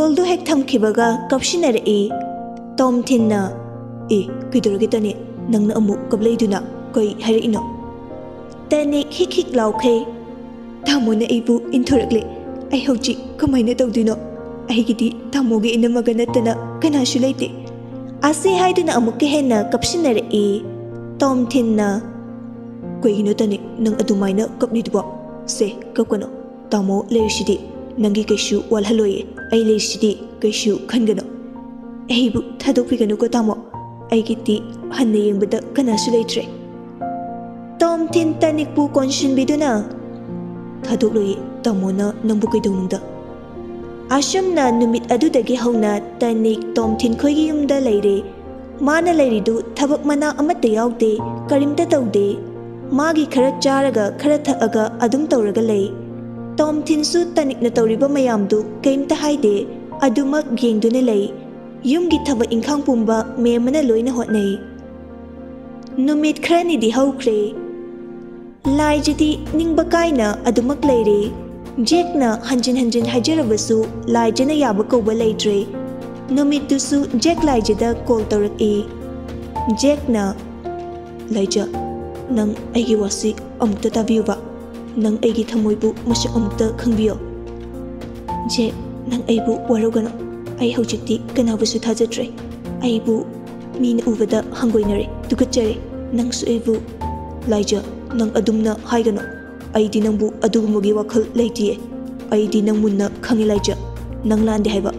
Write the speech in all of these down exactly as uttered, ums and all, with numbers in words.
ꯀꯣꯜꯗꯨ ꯍꯦꯛ ꯊꯝꯈꯤꯕꯒ ꯀꯞꯁꯤꯟꯅꯔꯛꯏ꯫ ꯇꯣꯝꯊꯤꯟꯅ, "ꯑꯦ, ꯀꯩꯗꯧꯔꯒꯦ ꯇꯅꯤꯛ? ꯅꯪꯅ ꯑꯃꯨꯛ ꯀꯞꯂꯛꯏꯗꯨꯅ ꯀꯩ ꯍꯥꯏꯔꯛꯏꯅꯣ?" ꯇꯅꯤꯛ ꯍꯤꯛ ꯍꯤꯛ ꯂꯥꯎꯈꯩ, "ꯇꯥꯃꯣꯅ ꯑꯩꯕꯨ ꯏꯟꯊꯣꯔꯛꯂꯦ꯫ ꯑꯩ ꯍꯧꯖꯤꯛ ꯀꯃꯥꯏꯅ ꯇꯧꯗꯣꯏꯅꯣ? ꯑꯩꯒꯤꯗꯤ ꯇꯥꯃꯣꯒꯤ ꯏꯅꯝꯃꯒ ꯅꯠꯇꯅ ꯀꯅꯥꯁꯨ ꯂꯩꯇꯦ꯫" ꯑꯁꯤ ꯍꯥꯏꯗꯨꯅ ꯑꯃꯨꯛꯀ ꯍꯦꯟꯅ ꯀꯞꯁꯤꯟꯅꯔꯛꯏ꯫ ꯇꯣꯝꯊꯤꯟꯅ, "ꯀꯩꯒꯤꯅꯣ ꯇꯅꯤꯛ ꯅꯪ ꯑꯗꯨꯃꯥꯏꯅ ꯀꯞꯂꯤꯗꯨꯕꯣ? ꯁꯦ, ꯀꯞꯀꯅꯨ꯫ ꯇꯥꯃꯣ ꯂꯩꯔꯤꯁꯤꯗꯤ, ꯅꯪꯒꯤ ꯀꯩꯁꯨ ꯋꯥꯠꯍꯜꯂꯣꯏꯌꯦ꯫ ꯑꯩ ꯂꯩꯔꯤꯁꯤꯗꯤ, ꯀꯩꯁꯨ ꯈꯟꯒꯅꯨ꯫ ꯑꯩꯕꯨ ꯊꯥꯗꯣꯛꯄꯤꯒꯅꯨꯀꯣ ꯇꯥꯃꯣ꯫ ꯑꯩꯒꯤꯗꯤ ꯍꯟꯅ ꯌꯦꯡꯕꯗ ꯀꯅꯥꯁꯨ ꯂꯩꯇ꯭ꯔꯦ꯫" ꯇꯣꯝꯊꯤꯟ ꯇꯅꯤꯛꯄꯨ ꯀꯣꯟꯁꯤꯟꯕꯤꯗꯨꯅ, "ꯊꯥꯗꯣꯛꯂꯣꯏꯌꯦ, ꯇꯥꯃꯣꯅ ꯅꯪꯕꯨ ꯀꯩꯗꯧꯅꯨꯡꯗ꯫" ꯑꯁꯨꯝꯅ ꯅꯨꯃꯤꯠ ꯑꯗꯨꯗꯒꯤ ꯍꯧꯅ ꯇꯅꯤꯛ ꯇꯣꯝꯊꯤꯟ ꯈꯣꯏꯒꯤ ꯌꯨꯝꯗ ꯂꯩꯔꯦ꯫ ꯃꯥꯅ ꯂꯩꯔꯤꯗꯨ ꯊꯕꯛ ꯃꯅꯥ ꯑꯃꯠꯇ ꯌꯥꯎꯗꯦ, ꯀꯔꯤꯝꯇ ꯇꯧꯗꯦ꯫ ꯃꯥꯒꯤ ꯈꯔ ꯆꯥꯔꯒ ꯈꯔ ꯊꯛꯑꯒ ꯑꯗꯨꯝ ꯇꯧꯔꯒ ꯂꯩ꯫ ꯇꯣꯝꯊꯤꯟꯁꯨ ꯇꯅꯤꯛꯅ ꯇꯧꯔꯤꯕ ꯃꯌꯥꯝꯗꯨ ꯀꯩꯝꯇ ꯍꯥꯏꯗꯦ, ꯑꯗꯨꯃꯛ ꯌꯦꯡꯗꯨꯅ ꯂꯩ꯫ ꯌꯨꯝꯒꯤ ꯊꯕꯛ ꯏꯪꯈꯥꯡ ꯄꯨꯝꯕ ꯃꯦꯝꯃꯅ ꯂꯣꯏꯅ ꯍꯣꯠꯅꯩ꯫ ꯅꯨꯃꯤꯠ ꯈꯔꯅꯤꯗꯤ ꯍꯧꯈ꯭ꯔꯦ꯫ ꯂꯥꯏꯖꯗꯤ ꯅꯤꯡꯕ ꯀꯥꯏꯅ ꯑꯗꯨꯃꯛ ꯂꯩꯔꯦ꯫ ꯖꯦꯛꯅ ꯍꯟꯖꯤꯟ ꯍꯟꯖꯤꯟ ꯍꯥꯏꯖꯔꯕꯁꯨ ꯂꯥꯏꯖꯅ ꯌꯥꯕ ꯀꯧꯕ ꯂꯩꯇ꯭ꯔꯦ꯫ ꯅꯨꯃꯤꯠꯇꯨꯁꯨ ꯖꯦꯛ ꯂꯥꯏꯖꯗ ꯀꯣꯜ ꯇꯧꯔꯛꯏ꯫ ꯖꯦꯛꯅ, "ꯂꯥꯏꯖ, ꯅꯪ ꯑꯩꯒꯤ ꯋꯥꯁꯤ ꯑꯃꯨꯛꯇ ꯇꯥꯕꯤꯌꯨꯕ꯫ ꯅꯪ ꯑꯩꯒꯤ ꯊꯃꯣꯏꯕꯨ ꯃꯁꯛ ꯑꯃꯨꯛꯇ ꯈꯪꯕꯤꯌꯣ꯫" "ꯖꯦꯛ, ꯅꯪ ꯑꯩꯕꯨ ꯋꯥꯔꯧꯒꯅꯨ꯫ ꯑꯩ ꯍꯧꯖꯤꯛꯇꯤ ꯀꯅꯥꯕꯨꯁꯨ ꯊꯥꯖꯗ꯭ꯔꯦ꯫ ꯑꯩꯕꯨ ꯃꯤꯅ ꯎꯕꯗ ꯍꯪꯒꯣꯏꯅꯔꯦ, ꯇꯨꯀꯠꯆꯔꯦ꯫ ꯅꯪꯁꯨ ꯑꯩꯕꯨ..." "ꯂꯥꯏꯖ, ꯅꯪ ꯑꯗꯨꯝꯅ ꯍꯥꯏꯒꯅꯨ꯫ ꯑꯩꯗꯤ ꯅꯪꯕꯨ ꯑꯗꯨꯒꯨꯝꯕꯒꯤ ꯋꯥꯈꯜ ꯂꯩꯇꯤꯌꯦ꯫ ꯑꯩꯗꯤ ꯅꯪ ꯃꯨꯟꯅ ꯈꯪꯉꯤ ꯂꯥꯏꯖ꯫ ꯅꯪ ꯂꯥꯟꯗꯦ ꯍꯥꯏꯕ꯫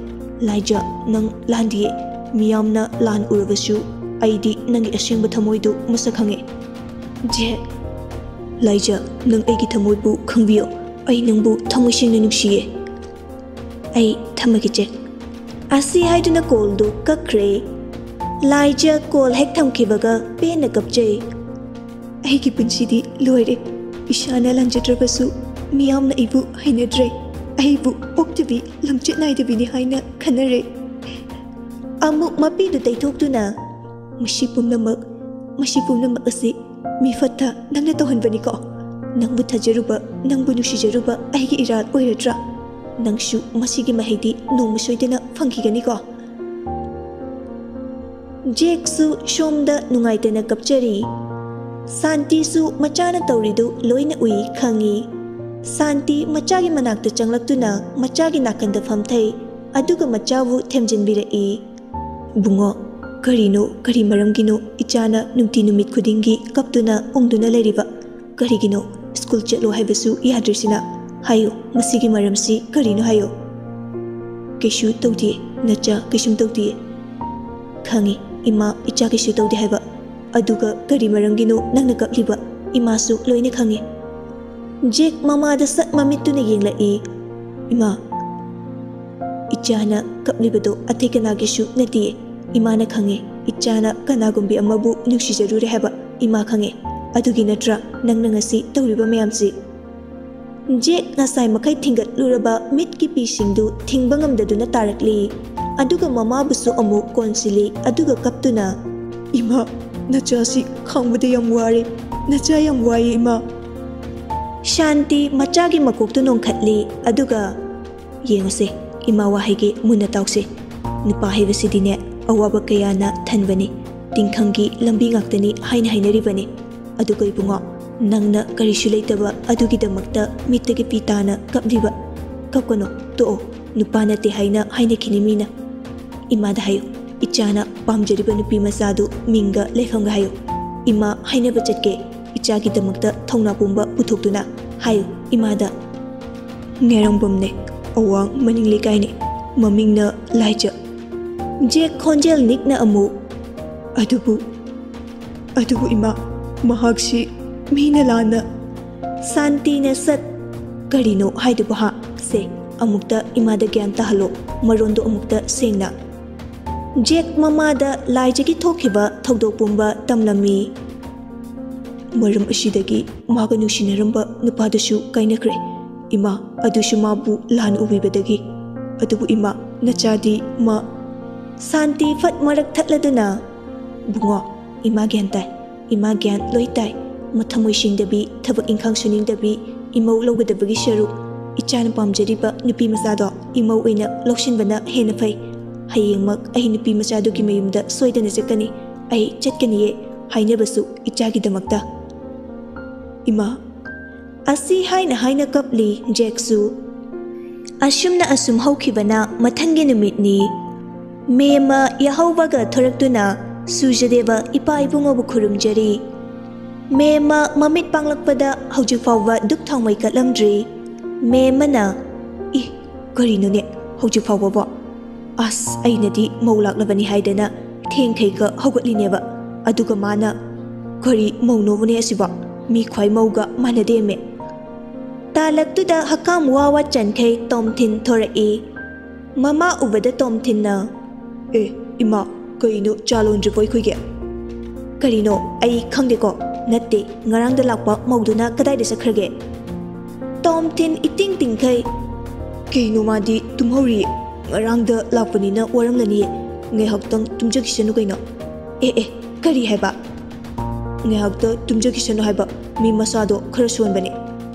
ꯂꯥꯏꯖ, ꯅꯪ ꯂꯥꯟꯗꯤꯌꯦ꯫ ꯃꯤꯌꯥꯝꯅ ꯂꯥꯟ ꯎꯔꯕꯁꯨ ꯑꯩꯗꯤ ꯅꯪꯒꯤ ꯑꯁꯦꯡꯕ ꯊꯃꯣꯏꯗꯨ ꯃꯁꯛ ꯈꯪꯉꯦ꯫" "ꯖꯦꯛ꯫" "ꯂꯥꯏꯖ, ꯅꯪ ꯑꯩꯒꯤ ꯊꯃꯣꯏꯕꯨ ꯈꯪꯕꯤꯌꯣ꯫ ꯑꯩ ꯅꯪꯕꯨ ꯊꯃꯣꯏ ꯁꯦꯡꯅ ꯅꯨꯡꯁꯤꯌꯦ꯫ ꯑꯩ ꯊꯝꯃꯒꯦ ꯖꯦꯛ꯫" ꯑꯁꯤ ꯍꯥꯏꯗꯨꯅ ꯀꯣꯜꯗꯨ ꯀꯛꯈ꯭ꯔꯦ꯫ ꯂꯥꯏꯖ ꯀꯣꯜ ꯍꯦꯛ ꯊꯝꯈꯤꯕꯒ ꯄꯦꯟꯅ ꯀꯞꯆꯩ꯫ "ꯑꯩꯒꯤ ꯄꯨꯟꯁꯤꯗꯤ ꯂꯣꯏꯔꯦ꯫ ꯏꯁꯥꯅ ꯂꯥꯟꯖꯗ꯭ꯔꯕꯁꯨ ꯃꯤꯌꯥꯝꯅ ꯑꯩꯕꯨ ꯍꯩꯅꯗ꯭ꯔꯦ꯫ ꯑꯩꯕꯨ ꯄꯣꯛꯇꯕꯤ ꯂꯝꯆꯠ ꯅꯥꯏꯗꯕꯤꯅꯤ ꯍꯥꯏꯅ ꯈꯟꯅꯔꯦ꯫" ꯑꯃꯨꯛ ꯃꯄꯤꯗꯨ ꯇꯩꯊꯣꯛꯇꯨꯅ, "ꯃꯁꯤ ꯄꯨꯝꯅꯃꯛ, ꯃꯁꯤ ꯄꯨꯝꯅꯃꯛ ꯑꯁꯤ ꯃꯤ ꯐꯠꯇ ꯅꯪꯅ ꯇꯧꯍꯟꯕꯅꯤꯀꯣ꯫ ꯅꯪꯕꯨ ꯊꯥꯖꯔꯨꯕ, ꯅꯪꯕꯨ ꯅꯨꯡꯁꯤꯖꯔꯨꯕ ꯑꯩꯒꯤ ꯏꯔꯥꯜ ꯑꯣꯏꯔꯗ꯭ꯔꯥ? ꯅꯪꯁꯨ ꯃꯁꯤꯒꯤ ꯃꯍꯩꯗꯤ ꯅꯣꯡꯃ ꯁꯣꯏꯗꯅ ꯐꯪꯈꯤꯒꯅꯤꯀꯣ꯫ ꯖꯦꯛꯁꯨ ꯁꯣꯝꯗ ꯅꯨꯡꯉꯥꯏꯇꯅ ꯀꯞꯆꯔꯤ꯫ ꯁꯥꯟꯇꯤꯁꯨ ꯃꯆꯥꯅ ꯇꯧꯔꯤꯗꯨ ꯂꯣꯏꯅ ꯎꯏ, ꯈꯪꯏ꯫ ꯁꯥꯟꯇꯤ ꯃꯆꯥꯒꯤ ꯃꯅꯥꯛꯇ ꯆꯪꯂꯛꯇꯨꯅ ꯃꯆꯥꯒꯤ ꯅꯥꯀꯟꯗ ꯐꯝꯊꯩ, ꯑꯗꯨꯒ ꯃꯆꯥꯕꯨ ꯊꯦꯝꯖꯤꯟꯕꯤꯔꯛꯏ꯫ "ꯏꯕꯨꯡꯉꯣ, ꯀꯔꯤꯅꯣ, ꯀꯔꯤ ꯃꯔꯝꯒꯤꯅꯣ ꯏꯆꯥꯅ ꯅꯨꯡꯇꯤ ꯅꯨꯃꯤꯠ ꯈꯨꯗꯤꯡꯒꯤ ꯀꯞꯇꯨꯅ ꯎꯪꯗꯨꯅ ꯂꯩꯔꯤꯕ? ꯀꯔꯤꯒꯤꯅꯣ ꯁ꯭ꯀꯨꯜ ꯆꯠꯂꯣ ꯍꯥꯏꯕꯁꯨ ꯌꯥꯗ꯭ꯔꯤꯁꯤꯅ? ꯍꯥꯏꯌꯨ, ꯃꯁꯤꯒꯤ ꯃꯔꯝꯁꯤ ꯀꯔꯤꯅꯣ ꯍꯥꯏꯌꯨ꯫" "ꯀꯩꯁꯨ ꯇꯧꯗꯤꯌꯦ, ꯅꯆꯥ, ꯀꯩꯁꯨꯝ ꯇꯧꯗꯤꯌꯦ꯫" "ꯈꯪꯉꯤ, ꯏꯃꯥ, ꯏꯆꯥ ꯀꯩꯁꯨ ꯇꯧꯗꯦ ꯍꯥꯏꯕ꯫ ꯑꯗꯨꯒ ꯀꯔꯤ ꯃꯔꯝꯒꯤꯅꯣ ꯅꯪꯅ ꯀꯞꯂꯤꯕ?" "ꯏꯃꯥꯁꯨ ꯂꯣꯏꯅ ꯈꯪꯉꯤ꯫" ꯖꯦꯛ ꯃꯃꯥꯗ ꯁꯠ ꯃꯃꯤꯠꯇꯨꯅ ꯌꯦꯡꯂꯛꯏ꯫ "ꯏꯃꯥ, ꯏꯆꯥꯅ ꯀꯞꯂꯤꯕꯗꯣ ꯑꯇꯩ ꯀꯅꯥꯒꯤꯁꯨ ꯅꯠꯇꯤꯌꯦ꯫ ꯏꯃꯥꯅ ꯈꯪꯉꯦ, ꯏꯆꯥꯅ ꯀꯅꯥꯒꯨꯝꯕꯤ ꯑꯃꯕꯨ ꯅꯨꯡꯁꯤꯖꯔꯨꯔꯦ ꯍꯥꯏꯕ ꯏꯃꯥ ꯈꯪꯉꯦ꯫ ꯑꯗꯨꯒꯤ ꯅꯠꯇ꯭ꯔꯥ ꯅꯪꯅ ꯉꯁꯤ ꯇꯧꯔꯤꯕ ꯃꯌꯥꯝꯁꯤ?" ꯖꯦꯛ ꯉꯁꯥꯏ ꯃꯈꯩ ꯊꯤꯡꯒꯠꯂꯨꯔꯕ ꯃꯤꯠꯀꯤ ꯄꯤꯁꯤꯡꯗꯨ ꯊꯤꯡꯕ ꯉꯝꯗꯗꯨꯅ ꯇꯥꯔꯛꯂꯤ꯫ ꯑꯗꯨꯒ ꯃꯃꯥꯕꯨꯁꯨ ꯑꯃꯨꯛ ꯀꯣꯟꯁꯤꯜꯂꯤ, ꯑꯗꯨꯒ ꯀꯞꯇꯨꯅ, "ꯏꯃꯥ, ꯅꯆꯥꯁꯤ ꯈꯥꯡꯕꯗ ꯌꯥꯝ ꯋꯥꯔꯦ꯫ ꯅꯆꯥ ꯌꯥꯝ ꯋꯥꯏꯌꯦ, ꯏꯃꯥ꯫" ꯁꯥꯟꯇꯤ ꯃꯆꯥꯒꯤ ꯃꯀꯣꯛꯇꯨ ꯅꯣꯡꯈꯠꯂꯤ, ꯑꯗꯨꯒ, "ꯌꯦꯡꯉꯨꯁꯦ, ꯏꯃꯥ ꯋꯥ ꯍꯥꯏꯒꯦ, ꯃꯨꯟꯅ ꯇꯥꯎꯁꯦ꯫ ꯅꯨꯄꯥ ꯍꯥꯏꯕꯁꯤꯗꯤꯅꯦ, ꯑꯋꯥꯕ ꯀꯌꯥꯅ ꯊꯟꯕꯅꯤ, ꯇꯤꯟꯈꯪꯒꯤ ꯂꯝꯕꯤ ꯉꯥꯛꯇꯅꯤ ꯍꯥꯏꯅ ꯍꯥꯏꯅꯔꯤꯕꯅꯤ꯫ ꯑꯗꯨꯒ ꯏꯕꯨꯡꯉꯣ, ꯅꯪꯅ ꯀꯔꯤꯁꯨ ꯂꯩꯇꯕ ꯑꯗꯨꯒꯤꯗꯃꯛꯇ ꯃꯤꯠꯇꯒꯤ ꯄꯤ ꯇꯥꯅ ꯀꯞꯂꯤꯕ꯫ ꯀꯞꯀꯅꯨ, ꯇꯣꯛꯑꯣ, ꯅꯨꯄꯥ ꯅꯠꯇꯦ ꯍꯥꯏꯅ ꯍꯥꯏꯅꯈꯤꯅꯤ ꯃꯤꯅ꯫ ꯏꯃꯥꯗ ꯍꯥꯏꯌꯨ, ꯏꯆꯥꯅ ꯄꯥꯝꯖꯔꯤꯕ ꯅꯨꯄꯤ ꯃꯆꯥꯗꯨ ꯃꯤꯡꯒ ꯂꯩꯐꯝꯒ ꯍꯥꯏꯌꯨ꯫ ꯏꯃꯥ ꯍꯥꯏꯅꯕ ꯆꯠꯀꯦ, ꯏꯆꯥꯒꯤꯗꯃꯛꯇ ꯊꯧꯅꯥ ꯄꯨꯝꯕ ꯄꯨꯊꯣꯛꯇꯨꯅ꯫ ꯍꯥꯏꯌꯨ ꯏꯃꯥꯗ꯫" "ꯉꯦꯔꯪꯕꯝꯅꯦ, ꯑꯋꯥꯡ ꯃꯅꯤꯡ ꯂꯩꯀꯥꯏꯅꯦ, ꯃꯃꯤꯡꯅ ꯂꯥꯏꯖ꯫" ꯖꯦꯛ ꯈꯣꯟꯖꯦꯜ ꯅꯤꯛꯅ ꯑꯃꯨꯛ, "ꯑꯗꯨꯕꯨ, ꯑꯗꯨꯕꯨ ꯏꯃꯥ, ꯃꯍꯥꯛꯁꯤ ꯃꯤꯅ ꯂꯥꯟꯅ꯫" ꯁꯥꯟꯇꯤꯅ ꯁꯠ, "ꯀꯔꯤꯅꯣ ꯍꯥꯏꯗꯨꯕꯨ ꯍꯥ? ꯁꯦ, ꯑꯃꯨꯛꯇ ꯏꯃꯥꯗ ꯒ꯭ꯌꯥꯟ ꯇꯥꯍꯜꯂꯣ, ꯃꯔꯣꯟꯗꯣ ꯑꯃꯨꯛꯇ ꯁꯦꯡꯅ꯫" ꯖꯦꯛ ꯃꯃꯥꯗ ꯂꯥꯏꯖꯒꯤ ꯊꯣꯛꯈꯤꯕ ꯊꯧꯗꯣꯛ ꯄꯨꯝꯕ ꯇꯝꯂꯝꯃꯤ꯫ "ꯃꯔꯝ ꯑꯁꯤꯗꯒꯤ ꯃꯥꯒ ꯅꯨꯡꯁꯤꯅꯔꯝꯕ ꯅꯨꯄꯥꯗꯨꯁꯨ ꯀꯥꯏꯅꯈ꯭ꯔꯦ, ꯏꯃꯥ꯫ ꯑꯗꯨꯁꯨ ꯃꯥꯕꯨ ꯂꯥꯟꯅ ꯎꯕꯤꯕꯗꯒꯤ꯫ ꯑꯗꯨꯕꯨ ꯏꯃꯥ, ꯅꯆꯥꯗꯤ ꯃꯥ꯫" ꯁꯥꯟꯇꯤ ꯐꯠ ꯃꯔꯛ ꯊꯠꯂꯗꯨꯅ, "ꯕꯨꯡꯉꯣ, ꯏꯃꯥ ꯒ꯭ꯌꯥꯟ ꯇꯥꯏ, ꯏꯃꯥ ꯒ꯭ꯌꯥꯟ ꯂꯣꯏ ꯇꯥꯏ꯫ ꯃꯊꯃꯣꯏ ꯁꯦꯡꯗꯕꯤ, ꯊꯕꯛ ꯏꯪꯈꯥꯡ ꯁꯨꯅꯤꯡꯗꯕꯤ, ꯏꯃꯧ ꯂꯧꯒꯗꯕꯒꯤ ꯁꯔꯨꯛ, ꯏꯆꯥꯅ ꯄꯥꯝꯖꯔꯤꯕ ꯅꯨꯄꯤ ꯃꯆꯥꯗꯣ ꯏꯃꯧ ꯑꯣꯏꯅ ꯂꯧꯁꯤꯟꯕꯅ ꯍꯦꯟꯅ ꯐꯩ꯫ ꯍꯌꯦꯡꯃꯛ ꯑꯩ ꯅꯨꯄꯤ ꯃꯆꯥꯗꯨꯒꯤ ꯃꯌꯨꯝꯗ ꯁꯣꯏꯗꯅ ꯆꯠꯀꯅꯤ꯫ ꯑꯩ ꯆꯠꯀꯅꯤꯌꯦ, ꯍꯥꯏꯅꯕꯁꯨ ꯏꯆꯥꯒꯤꯗꯃꯛꯇ꯫ ꯏꯃꯥ, ꯑꯁꯤ ꯍꯥꯏꯅ ꯍꯥꯏꯅ ꯀꯞꯂꯤ ꯖꯦꯛꯁꯨ꯫ ꯑꯁꯨꯝꯅ ꯑꯁꯨꯝ ꯍꯧꯈꯤꯕꯅ ꯃꯊꯪꯒꯤ ꯅꯨꯃꯤꯠꯅꯤ꯫ ꯃꯦꯝꯃ ꯌꯥꯍꯧꯕꯒ ꯊꯣꯔꯛꯇꯨꯅ ꯁꯨꯔꯖꯗꯦꯕ ꯏꯄꯥ ꯏꯕꯨꯡꯉꯣꯕꯨ ꯈꯨꯔꯨꯝꯖꯔꯤ꯫ ꯃꯦꯝꯃ ꯃꯃꯤꯠ ꯄꯥꯡꯂꯛꯄꯗ ꯍꯧꯖꯤꯛ ꯐꯥꯎꯕ ꯙꯨꯞ ꯊꯥꯎꯃꯩ ꯀꯠꯂꯝꯗ꯭ꯔꯤ꯫ ꯃꯦꯝꯃꯅ, "ꯏ, ꯀꯔꯤꯅꯣꯅꯦ ꯍꯧꯖꯤꯛ ꯐꯥꯎꯕꯕꯣ? ꯑꯁ, ꯑꯩꯅꯗꯤ ꯃꯧ ꯂꯥꯛꯂꯕꯅꯤ ꯍꯥꯏꯗꯅ ꯊꯦꯡꯈꯩꯒ ꯍꯧꯒꯠꯂꯤꯅꯦꯕ꯫ ꯑꯗꯨꯒ ꯃꯥꯅ, ꯀꯔꯤ ꯃꯧꯅꯣꯕꯅꯦ ꯑꯁꯤꯕꯣ? ꯃꯤ ꯈ꯭ꯋꯥꯏ ꯃꯧꯒ ꯃꯥꯟꯅꯗꯦꯃꯦ!" ꯇꯥꯂꯛꯇꯨꯗ ꯍꯀꯥꯝ ꯋꯥ ꯋꯥ ꯆꯟꯈꯩ ꯇꯣꯝꯊꯤꯟ ꯊꯣꯔꯛꯏ꯫ ꯃꯃꯥ ꯎꯕꯗ ꯇꯣꯝꯊꯤꯟꯅ, "ꯑꯦ, ꯏꯃꯥ, ꯀꯩꯅꯣ ꯆꯥ ꯂꯣꯟꯗ꯭ꯔꯤꯕꯣ ꯑꯩꯈꯣꯏꯒꯤ?" "ꯀꯔꯤꯅꯣ? ꯑꯩ ꯈꯪꯗꯦꯀꯣ꯫ ꯅꯠꯇꯦ, ꯉꯔꯥꯡꯗ ꯂꯥꯛꯄ ꯃꯧꯗꯨꯅ ꯀꯗꯥꯏꯗ ꯆꯠꯈ꯭ꯔꯒꯦ?" ꯇꯣꯝꯊꯤꯟ ꯏꯇꯤꯡ ꯇꯤꯡꯈꯩ, "ꯀꯩꯅꯣ ꯃꯥꯗꯤ ꯇꯨꯝꯍꯧꯔꯤꯌꯦ꯫ ꯉꯔꯥꯡꯗ ꯂꯥꯛꯄꯅꯤꯅ ꯋꯥꯔꯝꯂꯅꯤꯌꯦ꯫ ꯉꯥꯏꯍꯥꯛꯇꯪ ꯇꯨꯝꯖꯈꯤꯁꯅꯨ ꯀꯩꯅꯣ꯫" "ꯑꯦ, ꯑꯦ, ꯀꯔꯤ ꯍꯥꯏꯕ?" "ꯉꯥꯏꯍꯥꯛꯇ ꯇꯨꯝꯖꯈꯤꯁꯅꯨ ꯍꯥꯏꯕ꯫ ꯃꯤ ꯃꯁꯥꯗꯣ ꯈꯔ ꯁꯣꯟꯕꯅꯦ꯫"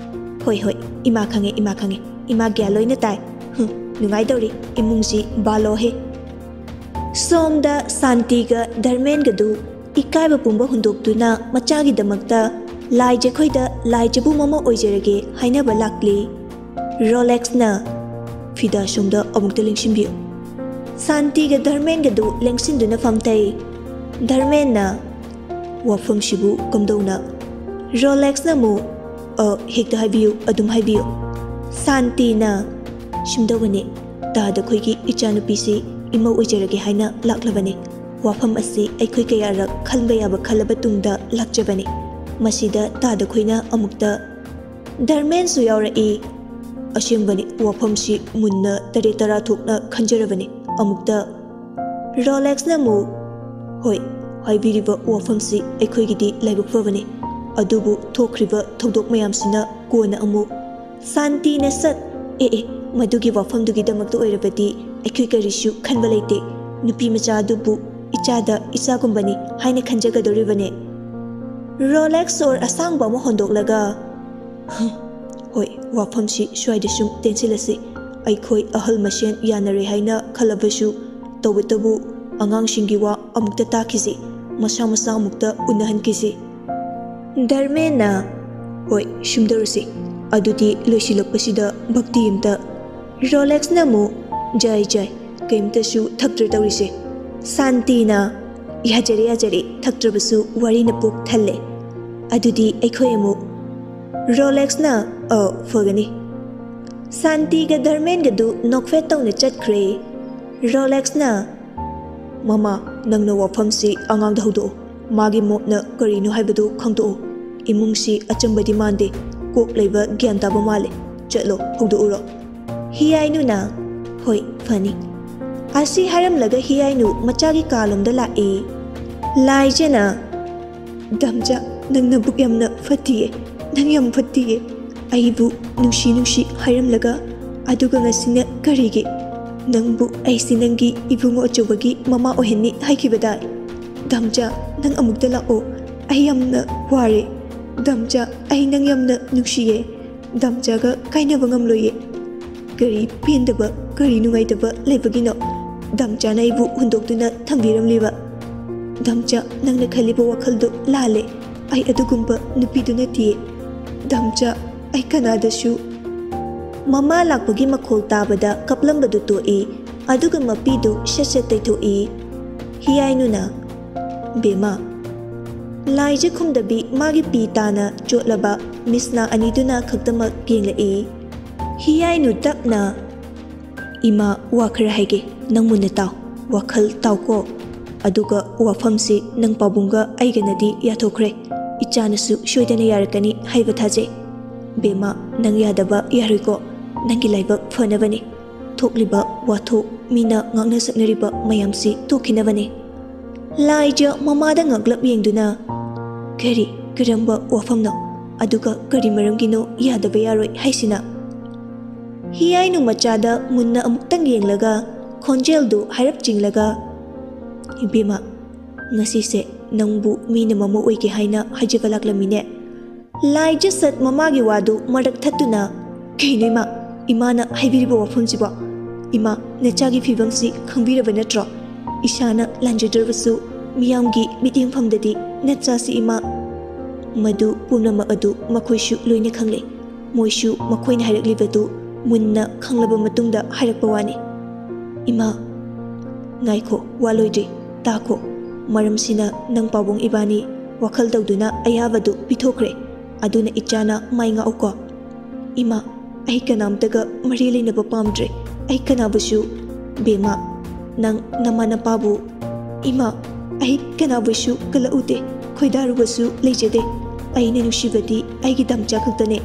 "ꯍꯣꯏ, ꯍꯣꯏ, ꯏꯃꯥ ꯈꯪꯉꯦ, ꯏꯃꯥ ꯈꯪꯉꯦ꯫ ꯏꯃꯥ ꯒ꯭ꯌꯥꯟ ꯂꯣꯏꯅ ꯇꯥꯏ꯫ ꯍꯨꯝ, ꯅꯨꯡꯉꯥꯏꯗꯧꯔꯤ ꯏꯃꯨꯡꯁꯤ ꯕꯥꯂꯣꯍꯦ꯫" ꯁꯣꯝꯗ ꯁꯥꯟꯇꯤꯒ ꯙꯔꯃꯦꯟꯒꯗꯨ ꯏꯀꯥꯏꯕ ꯄꯨꯝꯕ ꯍꯨꯟꯗꯣꯛꯇꯨꯅ ꯃꯆꯥꯒꯤꯗꯃꯛꯇ ꯂꯥꯏ ꯖꯈꯣꯏꯗ ꯂꯥꯏ ꯆꯕꯨꯝ ꯑꯃ ꯑꯣꯏꯖꯔꯒꯦ ꯍꯥꯏꯅꯕ ꯂꯥꯛꯂꯤ꯫ ꯔꯣꯂꯦꯛꯁꯅ, "ꯐꯤꯗꯥ ꯁꯣꯝꯗ ꯑꯃꯨꯛꯇ ꯂꯦꯡꯁꯤꯟꯕꯤꯌꯨ꯫" ꯁꯥꯟꯇꯤꯒ ꯙꯔꯃꯦꯟꯒꯗꯨ ꯂꯦꯡꯁꯤꯟꯗꯨꯅ ꯐꯝꯊꯩ꯫ ꯙꯔꯃꯦꯟꯅ, "ꯋꯥꯐꯝꯁꯤꯕꯨ ꯀꯝꯗꯧꯅ?" ꯔꯣꯂꯦꯛꯁꯅ ꯑꯃꯨꯛ, "ꯑ, ꯍꯦꯛꯇ ꯍꯥꯏꯕꯤꯌꯨ, ꯑꯗꯨꯝ ꯍꯥꯏꯕꯤꯌꯨ꯫" ꯁꯥꯟꯇꯤꯅ, "ꯁꯨꯝꯗꯧꯕꯅꯤ, ꯇꯥꯗ ꯑꯩꯈꯣꯏꯒꯤ ꯏꯆꯥꯅꯨꯄꯤꯁꯤ ꯏꯃꯧ ꯑꯣꯏꯖꯔꯒꯦ ꯍꯥꯏꯅ ꯂꯥꯛꯂꯕꯅꯤ꯫ ꯋꯥꯐꯝ ꯑꯁꯤ ꯑꯩꯈꯣꯏ ꯀꯌꯥꯔꯛ ꯈꯟꯕ ꯌꯥꯕ ꯈꯜꯂꯕ ꯇꯨꯡꯗ ꯂꯥꯛꯆꯕꯅꯤ꯫ ꯃꯁꯤꯗ ꯇꯥꯗ ꯑꯩꯈꯣꯏꯅ ꯑꯃꯨꯛꯇ" ꯙꯔꯃꯦꯟꯁꯨ ꯌꯥꯎꯔꯛꯏ꯫ "ꯑꯁꯦꯡꯕꯅꯤ, ꯋꯥꯐꯝꯁꯤ ꯃꯨꯟꯅ ꯇꯔꯦꯠ ꯇꯔꯥ ꯊꯣꯛꯅ ꯈꯟꯖꯔꯕꯅꯤ꯫ ꯑꯃꯨꯛꯇ" ꯔꯣꯂꯦꯛꯁꯅ ꯑꯃꯨꯛ, "ꯍꯣꯏ, ꯍꯥꯏꯕꯤꯔꯤꯕ ꯋꯥꯐꯝꯁꯤ ꯑꯩꯈꯣꯏꯒꯤꯗꯤ ꯂꯥꯏꯕꯛ ꯐꯕꯅꯤ꯫ ꯑꯗꯨꯕꯨ ꯊꯣꯛꯈ꯭ꯔꯤꯕ ꯊꯧꯗꯣꯛ ꯃꯌꯥꯝꯁꯤꯅ ꯀꯣꯟꯅ ꯑꯃꯨꯛ" ꯁꯥꯟꯇꯤꯅ ꯁꯠ, "ꯑꯦ, ꯑꯦ, ꯃꯗꯨꯒꯤ ꯋꯥꯐꯝꯗꯨꯒꯤꯗꯃꯛꯇ ꯑꯣꯏꯔꯕꯗꯤ ꯑꯩꯈꯣꯏ ꯀꯔꯤꯁꯨ ꯈꯟꯕ ꯂꯩꯇꯦ꯫ ꯅꯨꯄꯤ ꯃꯆꯥ ꯑꯗꯨꯕꯨ ꯏꯆꯥꯗ ꯏꯆꯥꯒꯨꯝꯕꯅꯤ ꯍꯥꯏꯅ ꯈꯟꯖꯒꯗꯧꯔꯤꯕꯅꯦ꯫" ꯔꯣꯂꯦꯛꯁ ꯁꯣꯔ ꯑꯁꯥꯡꯕ ꯑꯃ ꯍꯣꯟꯗꯣꯛꯂꯒ, "ꯍꯣꯏ, ꯋꯥꯐꯝꯁꯤ ꯁ꯭ꯋꯥꯏꯗ ꯁꯨꯝ ꯇꯦꯟꯁꯤꯜꯂꯁꯤ꯫ ꯑꯩꯈꯣꯏ ꯑꯍꯜ ꯃꯁꯦꯟ ꯌꯥꯅꯔꯦ ꯍꯥꯏꯅ ꯈꯜꯂꯕꯁꯨ, ꯇꯧꯕꯇꯕꯨ ꯑꯉꯥꯡꯁꯤꯡꯒꯤ ꯋꯥ ꯑꯃꯨꯛꯇ ꯇꯥꯈꯤꯁꯤ, ꯃꯁꯥ ꯃꯁꯥ ꯑꯃꯨꯛꯇ ꯎꯅꯍꯟꯈꯤꯁꯤ꯫ ꯙꯔꯃꯦꯟꯅ, "ꯍꯣꯏ, ꯁꯨꯝꯗꯧꯔꯁꯤ꯫ ꯑꯗꯨꯗꯤ ꯂꯣꯏꯁꯤꯜꯂꯛꯄꯁꯤꯗ ꯚꯛꯇꯤ ꯑꯝꯇ"꯫ ꯔꯣꯂꯦꯛꯁꯅ ꯑꯃꯨꯛ, "ꯖꯥꯏ ꯖꯥꯏ, ꯀꯩꯝꯇꯁꯨ ꯊꯛꯇ꯭ꯔꯦ ꯇꯧꯔꯤꯁꯦ"꯫ ꯁꯥꯟꯇꯤꯅ, "ꯌꯥꯖꯔꯦ, ꯌꯥꯖꯔꯦ, ꯊꯛꯇ꯭ꯔꯕꯁꯨ ꯋꯥꯔꯤꯅ ꯄꯨꯛ ꯊꯜꯂꯦ꯫ ꯑꯗꯨꯗꯤ ꯑꯩꯈꯣꯏ ꯑꯃꯨꯛ"꯫ ꯔꯣꯂꯦꯛꯁꯅ, "ꯑ, ꯐꯒꯅꯤ"꯫ ꯁꯥꯟꯇꯤꯒ ꯙꯔꯃꯦꯟꯒꯗꯨ ꯅꯣꯛꯐꯦꯠ ꯇꯧꯅ ꯆꯠꯈ꯭ꯔꯦ꯫ ꯔꯣꯂꯦꯛꯁꯅ, "ꯃꯃꯥ, ꯅꯪꯅ ꯋꯥꯐꯝꯁꯤ ꯑꯉꯥꯡꯗ ꯍꯧꯗꯣꯛꯎ꯫ ꯃꯥꯒꯤ ꯃꯣꯠꯅ ꯀꯔꯤꯅꯣ ꯍꯥꯏꯕꯗꯨ ꯈꯪꯗꯣꯛꯎ꯫ ꯏꯃꯨꯡꯁꯤ ꯑꯆꯝꯕꯗꯤ ꯃꯥꯟꯗꯦ꯫ ꯀꯣꯛ ꯂꯩꯕ ꯒ꯭ꯌꯥꯟ ꯇꯥꯕ ꯃꯥꯜꯂꯦ꯫ ꯆꯠꯂꯣ, ꯍꯧꯗꯣꯛꯎꯔꯣ"꯫ ꯍꯤꯌꯥꯏꯅꯨꯅ, "ꯍꯣꯏ, ꯐꯅꯤ"꯫ ꯑꯁꯤ ꯍꯥꯏꯔꯝꯂꯒ ꯍꯤꯌꯥꯏꯅꯨ ꯃꯆꯥꯒꯤ ꯀꯥꯂꯣꯝꯗ ꯂꯥꯛꯏ꯫ ꯂꯥꯏꯖꯅ, "ꯗꯥꯝꯆꯥ, ꯅꯪ ꯅꯕꯨꯛ ꯌꯥꯝꯅ ꯐꯠꯇꯤꯌꯦ꯫ ꯅꯪ ꯌꯥꯝ ꯐꯠꯇꯤꯌꯦ꯫ ꯑꯩꯕꯨ ꯅꯨꯡꯁꯤ ꯅꯨꯡꯁꯤ ꯍꯥꯏꯔꯝꯂꯒ, ꯑꯗꯨꯒ ꯉꯁꯤꯅ ꯀꯔꯤꯒꯤ? ꯅꯪꯕꯨ ꯑꯩꯁꯤ ꯅꯪꯒꯤ ꯏꯕꯨꯡꯉꯣ ꯑꯆꯧꯕꯒꯤ ꯃꯃꯥ ꯑꯣꯏꯍꯟꯅꯤ ꯍꯥꯏꯈꯤꯕꯗꯥꯏ? ꯗꯥꯝꯆꯥ, ꯅꯪ ꯑꯃꯨꯛꯇ ꯂꯥꯛꯑꯣ꯫ ꯑꯩ ꯌꯥꯝꯅ ꯋꯥꯔꯦ꯫ ꯗꯥꯝꯆꯥ, ꯑꯩ ꯅꯪ ꯌꯥꯝꯅ ꯅꯨꯡꯁꯤꯌꯦ꯫ ꯗꯥꯝꯆꯥꯒ ꯀꯥꯏꯅꯕ ꯉꯝꯂꯣꯏꯌꯦ꯫ ꯀꯔꯤ ꯄꯦꯟꯗꯕ, ꯀꯔꯤ ꯅꯨꯡꯉꯥꯏꯇꯕ ꯂꯩꯕꯒꯤꯅꯣ? ꯗꯥꯝꯆꯥꯅ ꯑꯩꯕꯨ ꯍꯨꯟꯗꯣꯛꯇꯨꯅ ꯊꯝꯕꯤꯔꯝꯂꯤꯕ? ꯗꯥꯝꯆꯥ, ꯅꯪꯅ ꯈꯜꯂꯤꯕ ꯋꯥꯈꯜꯗꯣ ꯂꯥꯜꯂꯦ꯫ ꯑꯩ ꯑꯗꯨꯒꯨꯝꯕ ꯅꯨꯄꯤꯗꯨ ꯅꯠꯇꯤꯌꯦ꯫ ꯗꯥꯝꯆꯥ, ꯑꯩ ꯀꯅꯥꯗꯁꯨ"꯫ ꯃꯃꯥ ꯂꯥꯛꯄꯒꯤ ꯃꯈꯣꯜ ꯇꯥꯕꯗ ꯀꯞꯂꯝꯕꯗꯨ ꯇꯣꯛꯏ, ꯑꯗꯨꯒ ꯃꯄꯤꯗꯨ ꯁꯠ ꯁꯠ ꯇꯩꯊꯣꯛꯏ꯫ ꯍꯤꯌꯥꯏꯅꯨꯅ, "ꯕꯦꯝꯃ, ꯂꯥꯏꯖ ꯈꯨꯝꯗꯕꯤ ꯃꯥꯒꯤ ꯄꯤ ꯇꯥꯅ ꯆꯣꯠꯂꯕ ꯃꯤꯁꯅꯥ ꯑꯅꯤꯗꯨꯅ ꯈꯛꯇꯃꯛ ꯌꯦꯡꯂꯛꯏ"꯫ ꯍꯤꯌꯥꯏꯅꯨ ꯇꯞꯅ, "ꯏꯃꯥ, ꯋꯥ ꯈꯔ ꯍꯥꯏꯒꯦ, ꯅꯪ ꯃꯨꯟꯅ ꯇꯥꯎ, ꯋꯥꯈꯜ ꯇꯥꯎꯀꯣ꯫ ꯑꯗꯨꯒ ꯋꯥꯐꯝꯁꯤ ꯅꯪ ꯄꯥꯕꯨꯡꯒ ꯑꯩꯒꯅꯗꯤ ꯌꯥꯊꯣꯛꯈ꯭ꯔꯦ꯫ ꯏꯆꯥꯅꯁꯨ ꯁꯣꯏꯗꯅ ꯌꯥꯔꯛꯀꯅꯤ ꯍꯥꯏꯕ ꯊꯥꯖꯩ꯫ ꯕꯦꯝꯃ, ꯅꯪ ꯌꯥꯗꯕ ꯌꯥꯔꯣꯏꯀꯣ꯫ ꯅꯪꯒꯤ ꯂꯥꯏꯕꯛ ꯐꯅꯕꯅꯤ꯫ ꯊꯣꯛꯂꯤꯕ ꯋꯥꯊꯣꯛ, ꯃꯤꯅ ꯉꯥꯡꯅ ꯁꯛꯅꯔꯤꯕ ꯃꯌꯥꯝꯁꯤ ꯇꯣꯛꯈꯤꯅꯕꯅꯤ"꯫ ꯂꯥꯏꯖ ꯃꯃꯥꯗ ꯉꯛꯂꯞ ꯌꯦꯡꯗꯨꯅ, "ꯀꯔꯤ, ꯀꯔꯝꯕ ꯋꯥꯐꯝꯅꯣ? ꯑꯗꯨꯒ ꯀꯔꯤ ꯃꯔꯝꯒꯤꯅꯣ ꯌꯥꯗꯕ ꯌꯥꯔꯣꯏ ꯍꯥꯏꯁꯤꯅ?" ꯍꯤꯌꯥꯏꯅꯨ ꯃꯆꯥꯗ ꯃꯨꯟꯅ ꯑꯃꯨꯛꯇꯪ ꯌꯦꯡꯂꯒ ꯈꯣꯟꯖꯦꯜꯗꯨ ꯍꯥꯏꯔꯞ ꯆꯤꯡꯂꯒ, "ꯏꯕꯦꯝꯃ, ꯉꯁꯤꯁꯦ ꯅꯪꯕꯨ ꯃꯤꯅ ꯃꯃꯧ ꯑꯣꯏꯒꯦ ꯍꯥꯏꯅ ꯍꯥꯏꯖꯕ ꯂꯥꯛꯂꯝꯃꯤꯅꯦ"꯫ ꯂꯥꯏꯖ ꯁꯠ ꯃꯃꯥꯒꯤ ꯋꯥꯗꯨ ꯃꯔꯛ ꯊꯠꯇꯨꯅ ꯀꯩꯅꯣ ꯏꯃꯥ? ꯏꯃꯥꯅ ꯍꯥꯏꯕꯤꯔꯤꯕ ꯋꯥꯐꯝꯁꯤꯕꯣ? ꯏꯃꯥ, ꯅꯆꯥꯒꯤ ꯐꯤꯕꯝꯁꯤ ꯈꯪꯕꯤꯔꯕ ꯅꯠꯇ꯭ꯔꯣ? ꯏꯁꯥꯅ ꯂꯥꯟꯖꯗ꯭ꯔꯕꯁꯨ ꯃꯤꯌꯥꯝꯒꯤ ꯃꯤꯠꯌꯦꯡꯐꯝꯗꯗꯤ ꯅꯆꯥꯁꯤ ꯏꯃꯥ꯫ ꯃꯗꯨ ꯄꯨꯝꯅꯃꯛ ꯑꯗꯨ ꯃꯈꯣꯏꯁꯨ ꯂꯣꯏꯅ ꯈꯪꯂꯦ꯫ ꯃꯣꯏꯁꯨ ꯃꯈꯣꯏꯅ ꯍꯥꯏꯔꯛꯂꯤꯕꯗꯨ ꯃꯨꯟꯅ ꯈꯪꯂꯕ ꯃꯇꯨꯡꯗ ꯍꯥꯏꯔꯛꯄ ꯋꯥꯅꯤ꯫ ꯏꯃꯥ, ꯉꯥꯏꯈꯣ, ꯋꯥ ꯂꯣꯏꯗ꯭ꯔꯤ, ꯇꯥꯈꯣ꯫ ꯃꯔꯝꯁꯤꯅ ꯅꯪ ꯄꯥꯕꯨꯡ ꯏꯕꯥꯅꯤ ꯋꯥꯈꯜ ꯇꯧꯗꯨꯅ ꯑꯌꯥꯕꯗꯨ ꯄꯤꯊꯣꯛꯈ꯭ꯔꯦ꯫ ꯑꯗꯨꯅ ꯏꯆꯥꯅ ꯃꯥꯏ ꯉꯥꯛꯎꯀꯣ꯫ ꯏꯃꯥ, ꯑꯩ ꯀꯅꯥꯝꯇꯒ ꯃꯔꯤ ꯂꯩꯅꯕ ꯄꯥꯝꯗ꯭ꯔꯦ꯫ ꯑꯩ ꯀꯅꯥꯕꯨꯁꯨ, ꯕꯦꯝꯃ, ꯅꯪ ꯅꯃꯥ ꯅꯄꯥꯕꯨ, ꯏꯃꯥ, ꯑꯩ ꯀꯅꯥꯕꯨꯁꯨ ꯀꯜꯂꯛꯎꯗꯦ, ꯈꯣꯏꯗꯥꯔꯨꯕꯁꯨ ꯂꯩꯖꯗꯦ꯫ ꯑꯩꯅ ꯅꯨꯡꯁꯤꯕꯗꯤ ꯑꯩꯒꯤ ꯗꯥꯝꯆꯥ ꯈꯛꯇꯅꯦ꯫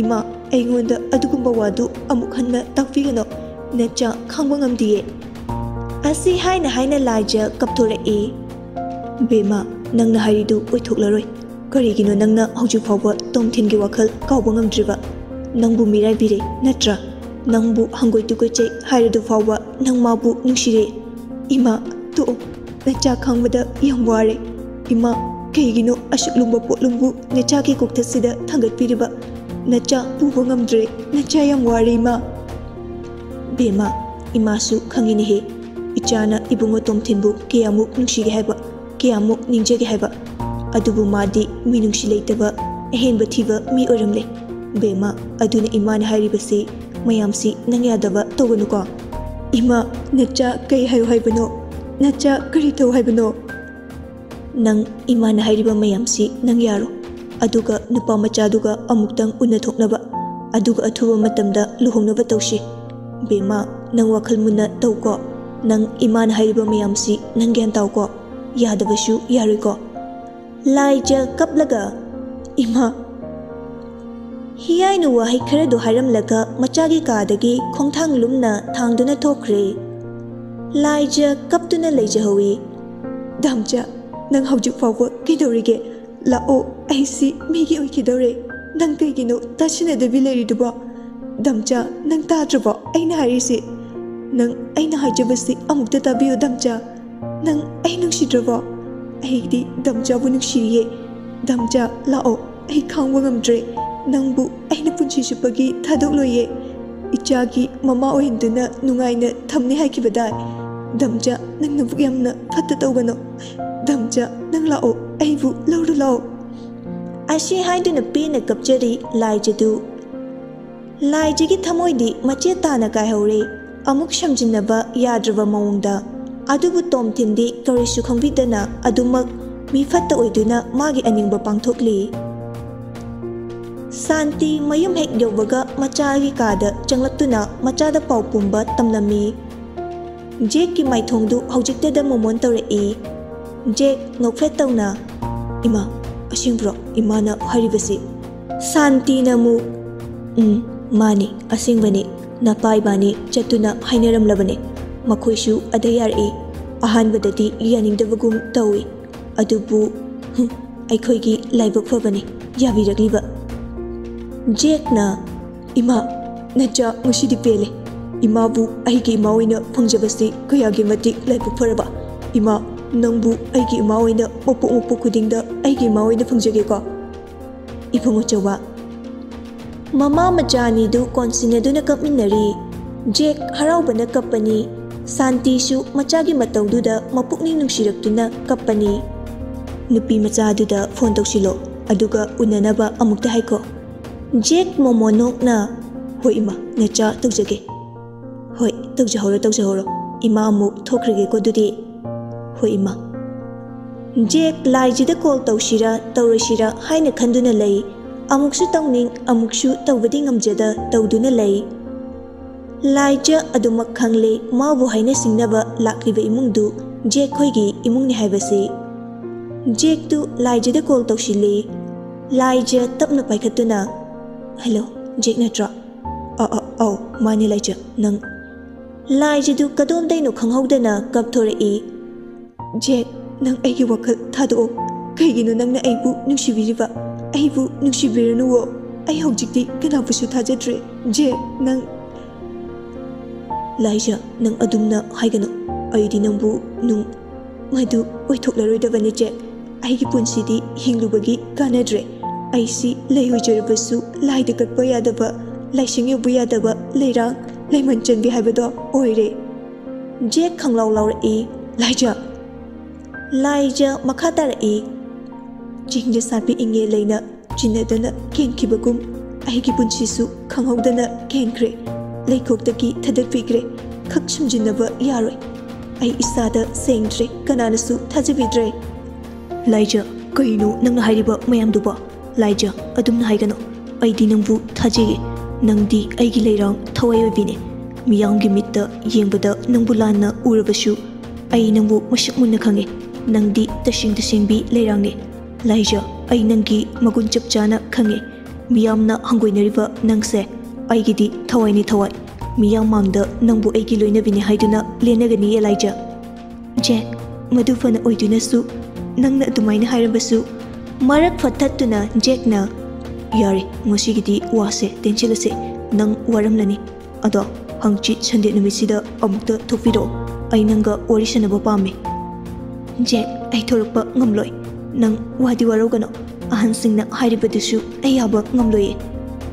ꯏꯃꯥ, ꯑꯩꯉꯣꯟꯗ ꯑꯗꯨꯒꯨꯝꯕ ꯋꯥꯗꯨ ꯑꯃꯨꯛ ꯍꯟꯅ ꯇꯥꯛꯄꯤꯒꯅꯨ꯫ ꯅꯆꯥ ꯈꯥꯡꯕ ꯉꯝꯗꯤꯌꯦ꯫ ꯑꯁꯤ ꯍꯥꯏꯅ ꯍꯥꯏꯅ ꯂꯥꯏꯖ ꯀꯞꯊꯣꯔꯛꯏ꯫ ꯕꯦꯝꯃ, ꯅꯪꯅ ꯍꯥꯏꯔꯤꯗꯨ ꯑꯣꯏꯊꯣꯛꯂꯔꯣꯏ꯫ ꯀꯔꯤꯒꯤꯅꯣ ꯅꯪꯅ ꯍꯧꯖꯤꯛ ꯐꯥꯎꯕ ꯇꯣꯝꯊꯤꯟꯒꯤ ꯋꯥꯈꯜ ꯀꯥꯎꯕ ꯉꯝꯗ꯭ꯔꯤꯕ? ꯅꯪꯕꯨ ꯃꯤꯔꯥꯏꯕꯤꯔꯦ ꯅꯠꯇ꯭ꯔꯥ? ꯅꯪꯕꯨ ꯍꯪꯒꯣꯏ ꯇꯨꯀꯠꯆꯩ ꯍꯥꯏꯔꯗꯨ ꯐꯥꯎꯕ ꯅꯪ ꯃꯥꯕꯨ ꯅꯨꯡꯁꯤꯔꯦ꯫ ꯏꯃꯥ, ꯇꯣꯛꯑꯣ꯫ ꯅꯆꯥ ꯈꯥꯡꯕꯗ ꯌꯥꯝ ꯋꯥꯔꯦ꯫ ꯏꯃꯥ, ꯀꯩꯒꯤꯅꯣ ꯑꯁꯨꯛ ꯂꯨꯝꯕ ꯄꯣꯠꯂꯨꯝꯕꯨ ꯅꯆꯥꯒꯤ ꯀꯣꯛꯊꯛꯁꯤꯗ ꯊꯥꯡꯒꯠꯄꯤꯔꯤꯕ? ꯅꯆꯥ ꯄꯨꯕ ꯉꯝꯗ꯭ꯔꯦ꯫ ꯅꯆꯥ ꯌꯥꯝ ꯋꯥꯔꯦ ꯏꯃꯥ꯫ ꯕꯦꯝꯃ, ꯏꯃꯥꯁꯨ ꯈꯪꯉꯤꯅꯦꯍꯦ꯫ ꯏꯆꯥꯅ ꯏꯕꯨꯡꯉꯣ ꯇꯣꯝꯊꯤꯟꯕꯨ ꯀꯌꯥꯃꯨꯛ ꯅꯨꯡꯁꯤꯒꯦ ꯍꯥꯏꯕ, ꯀꯌꯥꯃꯨꯛ ꯅꯤꯡꯖꯒꯦ ꯍꯥꯏꯕ꯫ ꯑꯗꯨꯕꯨ ꯃꯥꯗꯤ ꯃꯤꯅꯨꯡꯁꯤ ꯂꯩꯇꯕ ꯑꯍꯦꯟꯕ ꯊꯤꯕ ꯃꯤ ꯑꯣꯏꯔꯝꯂꯦ꯫ ꯕꯦꯝꯃ, ꯑꯗꯨꯅ ꯏꯃꯥꯅ ꯍꯥꯏꯔꯤꯕꯁꯤ ꯃꯌꯥꯝꯁꯤ ꯅꯪ ꯌꯥꯗꯕ ꯇꯧꯒꯅꯨꯀꯣ꯫ ꯏꯃꯥ, ꯅꯆꯥ ꯀꯩ ꯍꯥꯏꯌꯨ ꯍꯥꯏꯕꯅꯣ? ꯅꯆꯥ ꯀꯔꯤ ꯇꯧ ꯍꯥꯏꯕꯅꯣ? ꯅꯪ ꯏꯃꯥꯅ ꯍꯥꯏꯔꯤꯕ ꯃꯌꯥꯝꯁꯤ ꯅꯪ ꯌꯥꯔꯣ꯫ ꯑꯗꯨꯒ ꯅꯨꯄꯥ ꯃꯆꯥꯗꯨꯒ ꯑꯃꯨꯛꯇꯪ ꯎꯅꯊꯣꯛꯅꯕ, ꯑꯗꯨꯒ ꯑꯊꯨꯕ ꯃꯇꯝꯗ ꯂꯨꯍꯣꯡꯅꯕ ꯇꯧꯁꯤ꯫ ꯕꯦꯝꯃ, ꯅꯪ ꯋꯥꯈꯜ ꯃꯨꯟꯅ ꯇꯧꯀꯣ꯫ ꯅꯪ ꯏꯃꯥꯅ ꯍꯥꯏꯔꯤꯕ ꯃꯌꯥꯝꯁꯤ ꯅꯪ ꯒ꯭ꯌꯥꯟ ꯇꯥꯎꯀꯣ꯫ ꯌꯥꯗꯕꯁꯨ ꯌꯥꯔꯣꯏꯀꯣ꯫ ꯂꯥꯏꯖ ꯀꯞꯂꯒ, ꯏꯃꯥ, ꯍꯤꯌꯥꯏꯅ ꯋꯥꯍꯩ ꯈꯔꯗꯨ ꯍꯥꯏꯔꯝꯂꯒ ꯃꯆꯥꯒꯤ ꯀꯥꯗꯒꯤ ꯈꯣꯡꯊꯥꯡ ꯂꯨꯝꯅ ꯊꯥꯡꯗꯨꯅ ꯊꯣꯛꯈ꯭ꯔꯦ꯫ ꯂꯥꯏꯖ ꯀꯞꯇꯨꯅ ꯂꯩꯖꯍꯧꯏ꯫ ꯗꯥꯝꯆꯥ, ꯅꯪ ꯍꯧꯖꯤꯛ ꯐꯥꯎꯕ ꯀꯩꯗꯧꯔꯤꯒꯦ? ꯂꯥꯛꯑꯣ, ꯑꯩꯁꯤ ꯃꯤꯒꯤ ꯑꯣꯏꯈꯤꯗꯧꯔꯦ꯫ ꯅꯪ ꯀꯩꯒꯤꯅꯣ ꯇꯥꯁꯤꯟꯅꯗꯕꯤ ꯂꯩꯔꯤꯗꯨꯕꯣ? ꯗꯥꯝꯆꯥ, ꯅꯪ ꯇꯥꯗ꯭ꯔꯕꯣ ꯑꯩꯅ ꯍꯥꯏꯔꯤꯁꯤ? ꯅꯪ ꯑꯩꯅ ꯍꯥꯏꯖꯕꯁꯤ ꯑꯃꯨꯛꯇ ꯇꯥꯕꯤꯌꯨ ꯗꯥꯝꯆꯥ꯫ ꯅꯪ ꯑꯩ ꯅꯨꯡꯁꯤꯗ꯭ꯔꯕꯣ? ꯑꯩꯗꯤ ꯗꯥꯝꯆꯥꯕꯨ ꯅꯨꯡꯁꯤꯔꯤꯌꯦ꯫ ꯗꯥꯝꯆꯥ, ꯂꯥꯛꯑꯣ, ꯑꯩ ꯈꯥꯡꯕ ꯉꯝꯗ꯭ꯔꯦ꯫ ꯅꯪꯕꯨ ꯑꯩꯅ ꯄꯨꯟꯁꯤ ꯆꯨꯞꯄꯒꯤ ꯊꯥꯗꯣꯛꯂꯣꯏꯌꯦ꯫ ꯏꯆꯥꯒꯤ ꯃꯃꯥ ꯑꯣꯏꯍꯟꯗꯨꯅ ꯅꯨꯡꯉꯥꯏꯅ ꯊꯝꯅꯤ ꯍꯥꯏꯈꯤꯕꯗꯥꯏ? ꯗꯝꯆꯥ, ꯅꯪ ꯅꯕꯨꯛ ꯌꯥꯝꯅ ꯐꯠꯇ ꯇꯧꯒꯅꯨ꯫ ꯗꯝꯆꯥ, ꯅꯪ ꯂꯥꯛꯑꯣ, ꯑꯩꯕꯨ ꯂꯧꯔꯨ ꯂꯥꯛꯑꯣ꯫ ꯑꯁꯤ ꯍꯥꯏꯗꯨꯅ ꯄꯦꯟꯅ ꯀꯞꯆꯔꯤ ꯂꯥꯏꯖꯗꯨ꯫ ꯂꯥꯏꯖꯒꯤ ꯊꯃꯣꯏꯗꯤ ꯃꯆꯦꯠ ꯇꯥꯅ ꯀꯥꯏꯍꯧꯔꯦ꯫ ꯑꯃꯨꯛ ꯁꯝꯖꯤꯟꯅꯕ ꯌꯥꯗ꯭ꯔꯕ ꯃꯑꯣꯡꯗ꯫ ꯑꯗꯨꯕꯨ ꯇꯣꯝꯊꯤꯟꯗꯤ ꯀꯔꯤꯁꯨ ꯈꯪꯕꯤꯗꯅ ꯑꯗꯨꯃꯛ ꯃꯤ ꯐꯠꯇ ꯑꯣꯏꯗꯨꯅ ꯃꯥꯒꯤ ꯑꯅꯤꯡꯕ ꯄꯥꯡꯊꯣꯛꯂꯤ꯫ ꯁꯥꯟꯇꯤ ꯃꯌꯨꯝ ꯍꯦꯛ ꯌꯧꯕꯒ ꯃꯆꯥꯒꯤ ꯀꯥꯗ ꯆꯪꯂꯛꯇꯨꯅ ꯃꯆꯥꯗ ꯄꯥꯎ ꯄꯨꯝꯕ ꯇꯝꯂꯝꯃꯤ꯫ ꯖꯦꯛꯀꯤ ꯃꯥꯏꯊꯣꯡꯗꯨ ꯍꯧꯖꯤꯛꯇꯗ ꯃꯣꯃꯣꯟ ꯇꯧꯔꯛꯏ꯫ ꯖꯦꯛ ꯅꯣꯛꯐꯦꯠ ꯇꯧꯅ, "ꯏꯃꯥ, ꯑꯁꯦꯡꯕ꯭ꯔꯣ ꯏꯃꯥꯅ ꯍꯥꯏꯔꯤꯕꯁꯤ?" ꯁꯥꯟꯇꯤꯅ ꯑꯃꯨꯛ, "ꯎꯝ, ꯃꯥꯅꯤ, ꯑꯁꯦꯡꯕꯅꯤ꯫ ꯅꯄꯥ ꯏꯕꯥꯅꯤ ꯆꯠꯇꯨꯅ ꯍꯥꯏꯅꯔꯝꯂꯕꯅꯤ꯫ ꯃꯈꯣꯏꯁꯨ ꯑꯗ ꯌꯥꯔꯛꯏ꯫ ꯑꯍꯥꯟꯕꯗꯗꯤ ꯌꯥꯅꯤꯡꯗꯕꯒꯨꯝ ꯇꯧꯏ꯫ ꯑꯗꯨꯕꯨ, ꯍꯨꯝ, ꯑꯩꯈꯣꯏꯒꯤ ꯂꯥꯏꯕꯛ ꯐꯕꯅꯤ ꯌꯥꯕꯤꯔꯛꯂꯤꯕ꯫" ꯖꯦꯛꯅ, "ꯏꯃꯥ, ꯅꯆꯥ ꯉꯁꯤꯗꯤ ꯄꯦꯜꯂꯦ꯫ ꯏꯃꯥꯕꯨ ꯑꯩꯒꯤ ꯏꯃꯥ ꯑꯣꯏꯅ ꯐꯪꯖꯕꯁꯤ ꯀꯌꯥꯒꯤ ꯃꯇꯤꯛ ꯂꯥꯏꯕꯛ ꯐꯔꯕ꯫ ꯏꯃꯥ, ꯅꯪꯕꯨ ꯑꯩꯒꯤ ꯏꯃꯥ ꯑꯣꯏꯅ ꯃꯄꯣꯛ ꯃꯄꯣꯛ ꯈꯨꯗꯤꯡꯗ ꯑꯩꯒꯤ ꯏꯃꯥ ꯑꯣꯏꯅ ꯐꯪꯖꯒꯦꯀꯣ, ꯏꯕꯨꯡꯉꯣ ꯆꯧꯕ꯫" ꯃꯃꯥ ꯃꯆꯥ ꯑꯅꯤꯗꯨ ꯀꯣꯟꯁꯤꯟꯅꯗꯨꯅ ꯀꯞꯃꯤꯟꯅꯔꯤ꯫ ꯖꯦꯛ ꯍꯔꯥꯎꯕꯅ ꯀꯞꯄꯅꯤ꯫ ꯁꯥꯟꯇꯤꯁꯨ ꯃꯆꯥꯒꯤ ꯃꯇꯧꯗꯨꯗ ꯃꯄꯨꯛꯅꯤꯡ ꯅꯨꯡꯁꯤꯔꯛꯇꯨꯅ ꯀꯞꯄꯅꯤ꯫ "ꯅꯨꯄꯤ ꯃꯆꯥꯗꯨꯗ ꯐꯣꯟ ꯇꯧꯁꯤꯜꯂꯣ, ꯑꯗꯨꯒ ꯎꯅꯅꯕ ꯑꯃꯨꯛꯇ ꯍꯥꯏꯈꯣ꯫" ꯖꯦꯛ ꯃꯣꯃꯣ ꯅꯣꯛꯅ, "ꯍꯣꯏ ꯏꯃꯥ, ꯅꯆꯥ ꯇꯧꯖꯒꯦ꯫" "ꯍꯣꯏ, ꯇꯧꯖꯍꯧꯔꯣ, ꯇꯧꯖꯍꯧꯔꯣ꯫ ꯏꯃꯥ ꯑꯃꯨꯛ ꯊꯣꯛꯈ꯭ꯔꯒꯦꯀꯣ ꯑꯗꯨꯗꯤ꯫" "ꯍꯣꯏ ꯏꯃꯥ꯫" ꯖꯦꯛ ꯂꯥꯏꯖꯗ ꯀꯣꯜ ꯇꯧꯁꯤꯔꯥ ꯇꯧꯔꯣꯏꯁꯤꯔꯥ ꯍꯥꯏꯅ ꯈꯟꯗꯨꯅ ꯂꯩ꯫ ꯑꯃꯨꯛꯁꯨ ꯇꯧꯅꯤꯡ, ꯑꯃꯨꯛꯁꯨ ꯇꯧꯕꯗꯤ ꯉꯝꯖꯗ ꯇꯧꯗꯨꯅ ꯂꯩ꯫ ꯂꯥꯏꯖ ꯑꯗꯨꯃꯛ ꯈꯪꯂꯦ, ꯃꯥꯕꯨ ꯍꯥꯏꯅ ꯁꯤꯡꯅꯕ ꯂꯥꯛꯂꯤꯕ ꯏꯃꯨꯡꯗꯨ ꯖꯦꯛ ꯈꯣꯏꯒꯤ ꯏꯃꯨꯡꯅꯤ ꯍꯥꯏꯕꯁꯤ꯫ ꯖꯦꯛꯇꯨ ꯂꯥꯏꯖꯗ ꯀꯣꯜ ꯇꯧꯁꯤꯜꯂꯤ꯫ ꯂꯥꯏꯖ ꯇꯞꯅ ꯄꯥꯏꯈꯠꯇꯨꯅ, "ꯍꯜꯂꯣ, ꯖꯦꯛ ꯅꯠꯇ꯭ꯔꯣ?" "ꯑ, ꯑ, ꯑꯧ, ꯃꯥꯅꯦ ꯂꯥꯏꯖ, ꯅꯪ?" ꯂꯥꯏꯖꯗꯨ ꯀꯗꯣꯝꯗꯩꯅꯣ ꯈꯪꯍꯧꯗꯅ ꯀꯞꯊꯣꯔꯛꯏ꯫ "ꯖꯦꯛ, ꯅꯪ ꯑꯩꯒꯤ ꯋꯥꯈꯜ ꯊꯥꯗꯣꯛꯑꯣ꯫ ꯀꯩꯒꯤꯅꯣ ꯅꯪꯅ ꯑꯩꯕꯨ ꯅꯨꯡꯁꯤꯕꯤꯔꯤꯕ? ꯑꯩꯕꯨ ꯅꯨꯡꯁꯤꯕꯤꯔꯅꯨꯋꯣ꯫ ꯑꯩ ꯍꯧꯖꯤꯛꯇꯤ ꯀꯅꯥꯕꯨꯁꯨ ꯊꯥꯖꯗ꯭ꯔꯦ꯫ ꯖꯦꯛ, ꯅꯪ꯫" "ꯂꯥꯏꯖ, ꯅꯪ ꯑꯗꯨꯝꯅ ꯍꯥꯏꯒꯅꯨ꯫ ꯑꯩꯗꯤ ꯅꯪꯕꯨ ꯅꯨꯡ-, ꯃꯗꯨ ꯑꯣꯏꯊꯣꯛꯂꯔꯣꯏꯗꯕꯅꯤ ꯖꯦꯛ꯫ ꯑꯩꯒꯤ ꯄꯨꯟꯁꯤꯗꯤ ꯍꯤꯡꯂꯨꯕꯒꯤ ꯀꯥꯟꯅꯗ꯭ꯔꯦ꯫ ꯑꯩꯁꯤ ꯂꯩ ꯑꯣꯏꯖꯔꯕꯁꯨ ꯂꯥꯏꯗ ꯀꯠꯄ ꯌꯥꯗꯕ, ꯂꯥꯏꯁꯪ ꯌꯧꯕ ꯌꯥꯗꯕ ꯂꯩꯔꯥꯡ ꯂꯩꯃꯟ ꯆꯟꯕꯤ ꯍꯥꯏꯕꯗꯣ ꯑꯣꯏꯔꯦ꯫ ꯖꯦꯛ ꯈꯪꯂꯥꯎ ꯂꯥꯎꯔꯛꯏ꯫ "ꯂꯥꯏꯖ!" ꯂꯥꯏꯖ ꯃꯈꯥ ꯇꯥꯔꯛꯏ꯫ ꯆꯤꯡꯗ ꯁꯥꯠꯄꯤ ꯏꯉꯦꯜ ꯂꯩꯅ ꯆꯤꯟꯅꯗꯅ ꯀꯦꯟꯈꯤꯕꯒꯨꯝ ꯑꯩꯒꯤ ꯄꯨꯟꯁꯤꯁꯨ ꯈꯪꯍꯧꯗꯅ ꯀꯦꯟꯈ꯭ꯔꯦ꯫ ꯂꯩꯈꯣꯛꯇꯒꯤ ꯊꯥꯗꯠꯄꯤꯈ꯭ꯔꯦ꯫ ꯈꯛ ꯁꯨꯝꯖꯤꯟꯅꯕ ꯌꯥꯔꯣꯏ꯫ ꯑꯩ ꯏꯁꯥꯗ ꯁꯦꯡꯗ꯭ꯔꯦ꯫ ꯀꯅꯥꯅꯁꯨ ꯊꯥꯖꯕꯤꯗ꯭ꯔꯦ꯫ "ꯂꯥꯏꯖ, ꯀꯩꯅꯣ ꯅꯪꯅ ꯍꯥꯏꯔꯤꯕ ꯃꯌꯥꯝꯗꯨꯕꯣ? ꯂꯥꯏꯖ, ꯑꯗꯨꯝꯅ ꯍꯥꯏꯒꯅꯨ꯫ ꯑꯩꯗꯤ ꯅꯪꯕꯨ ꯊꯥꯖꯩꯌꯦ꯫ ꯅꯪꯗꯤ ꯑꯩꯒꯤ ꯂꯩꯔꯥꯡ ꯊꯋꯥꯏ ꯑꯣꯏꯕꯤꯅꯦ꯫ ꯃꯤꯌꯥꯝꯒꯤ ꯃꯤꯠꯇ ꯌꯦꯡꯕꯗ ꯅꯪꯕꯨ ꯂꯥꯟꯅ ꯎꯔꯕꯁꯨ ꯑꯩ ꯅꯪꯕꯨ ꯃꯁꯛ ꯃꯨꯟꯅ ꯈꯪꯉꯦ꯫ ꯅꯪꯗꯤ ꯇꯁꯦꯡ ꯇꯁꯦꯡꯕꯤ ꯂꯩꯔꯥꯡꯅꯦ꯫ ꯂꯥꯏꯖ, ꯑꯩ ꯅꯪꯒꯤ ꯃꯒꯨꯟ ꯆꯞ ꯆꯥꯅ ꯈꯪꯉꯦ꯫ ꯃꯤꯌꯥꯝꯅ ꯍꯪꯒꯣꯏꯅꯔꯤꯕ ꯅꯪꯁꯦ ꯑꯩꯒꯤꯗꯤ ꯊꯋꯥꯏꯅꯤ ꯊꯋꯥꯏ꯫ ꯃꯤꯌꯥꯝ ꯃꯥꯡꯗ ꯅꯪꯕꯨ ꯑꯩꯒꯤ ꯂꯣꯏꯅꯕꯤꯅꯤ ꯍꯥꯏꯗꯨꯅ ꯂꯦꯟꯅꯒꯅꯤꯌꯦ ꯂꯥꯏꯖ꯫" "ꯖꯦꯛ, ꯃꯗꯨ ꯐꯅ ꯑꯣꯏꯗꯨꯅꯁꯨ ꯅꯪꯅ ꯑꯗꯨꯃꯥꯏꯅ ꯍꯥꯏꯔꯕꯁꯨ꯫" ꯃꯔꯛ ꯐꯠꯊꯠꯇꯨꯅ ꯖꯦꯛꯅ, "ꯌꯥꯔꯦ, ꯉꯁꯤꯒꯤꯗꯤ ꯋꯥꯁꯦ ꯇꯦꯟꯁꯤꯜꯂꯁꯦ꯫ ꯅꯪ ꯋꯥꯔꯝꯂꯅꯤ꯫ ꯑꯗꯣ ꯍꯪꯆꯤꯠ ꯁꯟꯗꯦ ꯅꯨꯃꯤꯠꯁꯤꯗ ꯑꯃꯨꯛꯇ ꯊꯣꯛꯄꯤꯔꯛꯑꯣ꯫ ꯑꯩ ꯅꯪꯒ ꯋꯥꯔꯤ ꯁꯥꯟꯅꯕ ꯄꯥꯝꯃꯦ꯫" "ꯖꯦꯛ, ꯑꯩ ꯊꯣꯔꯛꯄ ꯉꯝꯂꯣꯏ꯫ ꯅꯪ ꯋꯥꯗꯤ ꯋꯥꯔꯧꯒꯅꯨ꯫ ꯑꯍꯟꯁꯤꯡꯅ ꯍꯥꯏꯔꯤꯕꯗꯨꯁꯨ ꯑꯩ ꯌꯥꯕ ꯉꯝꯂꯣꯏꯌꯦ꯫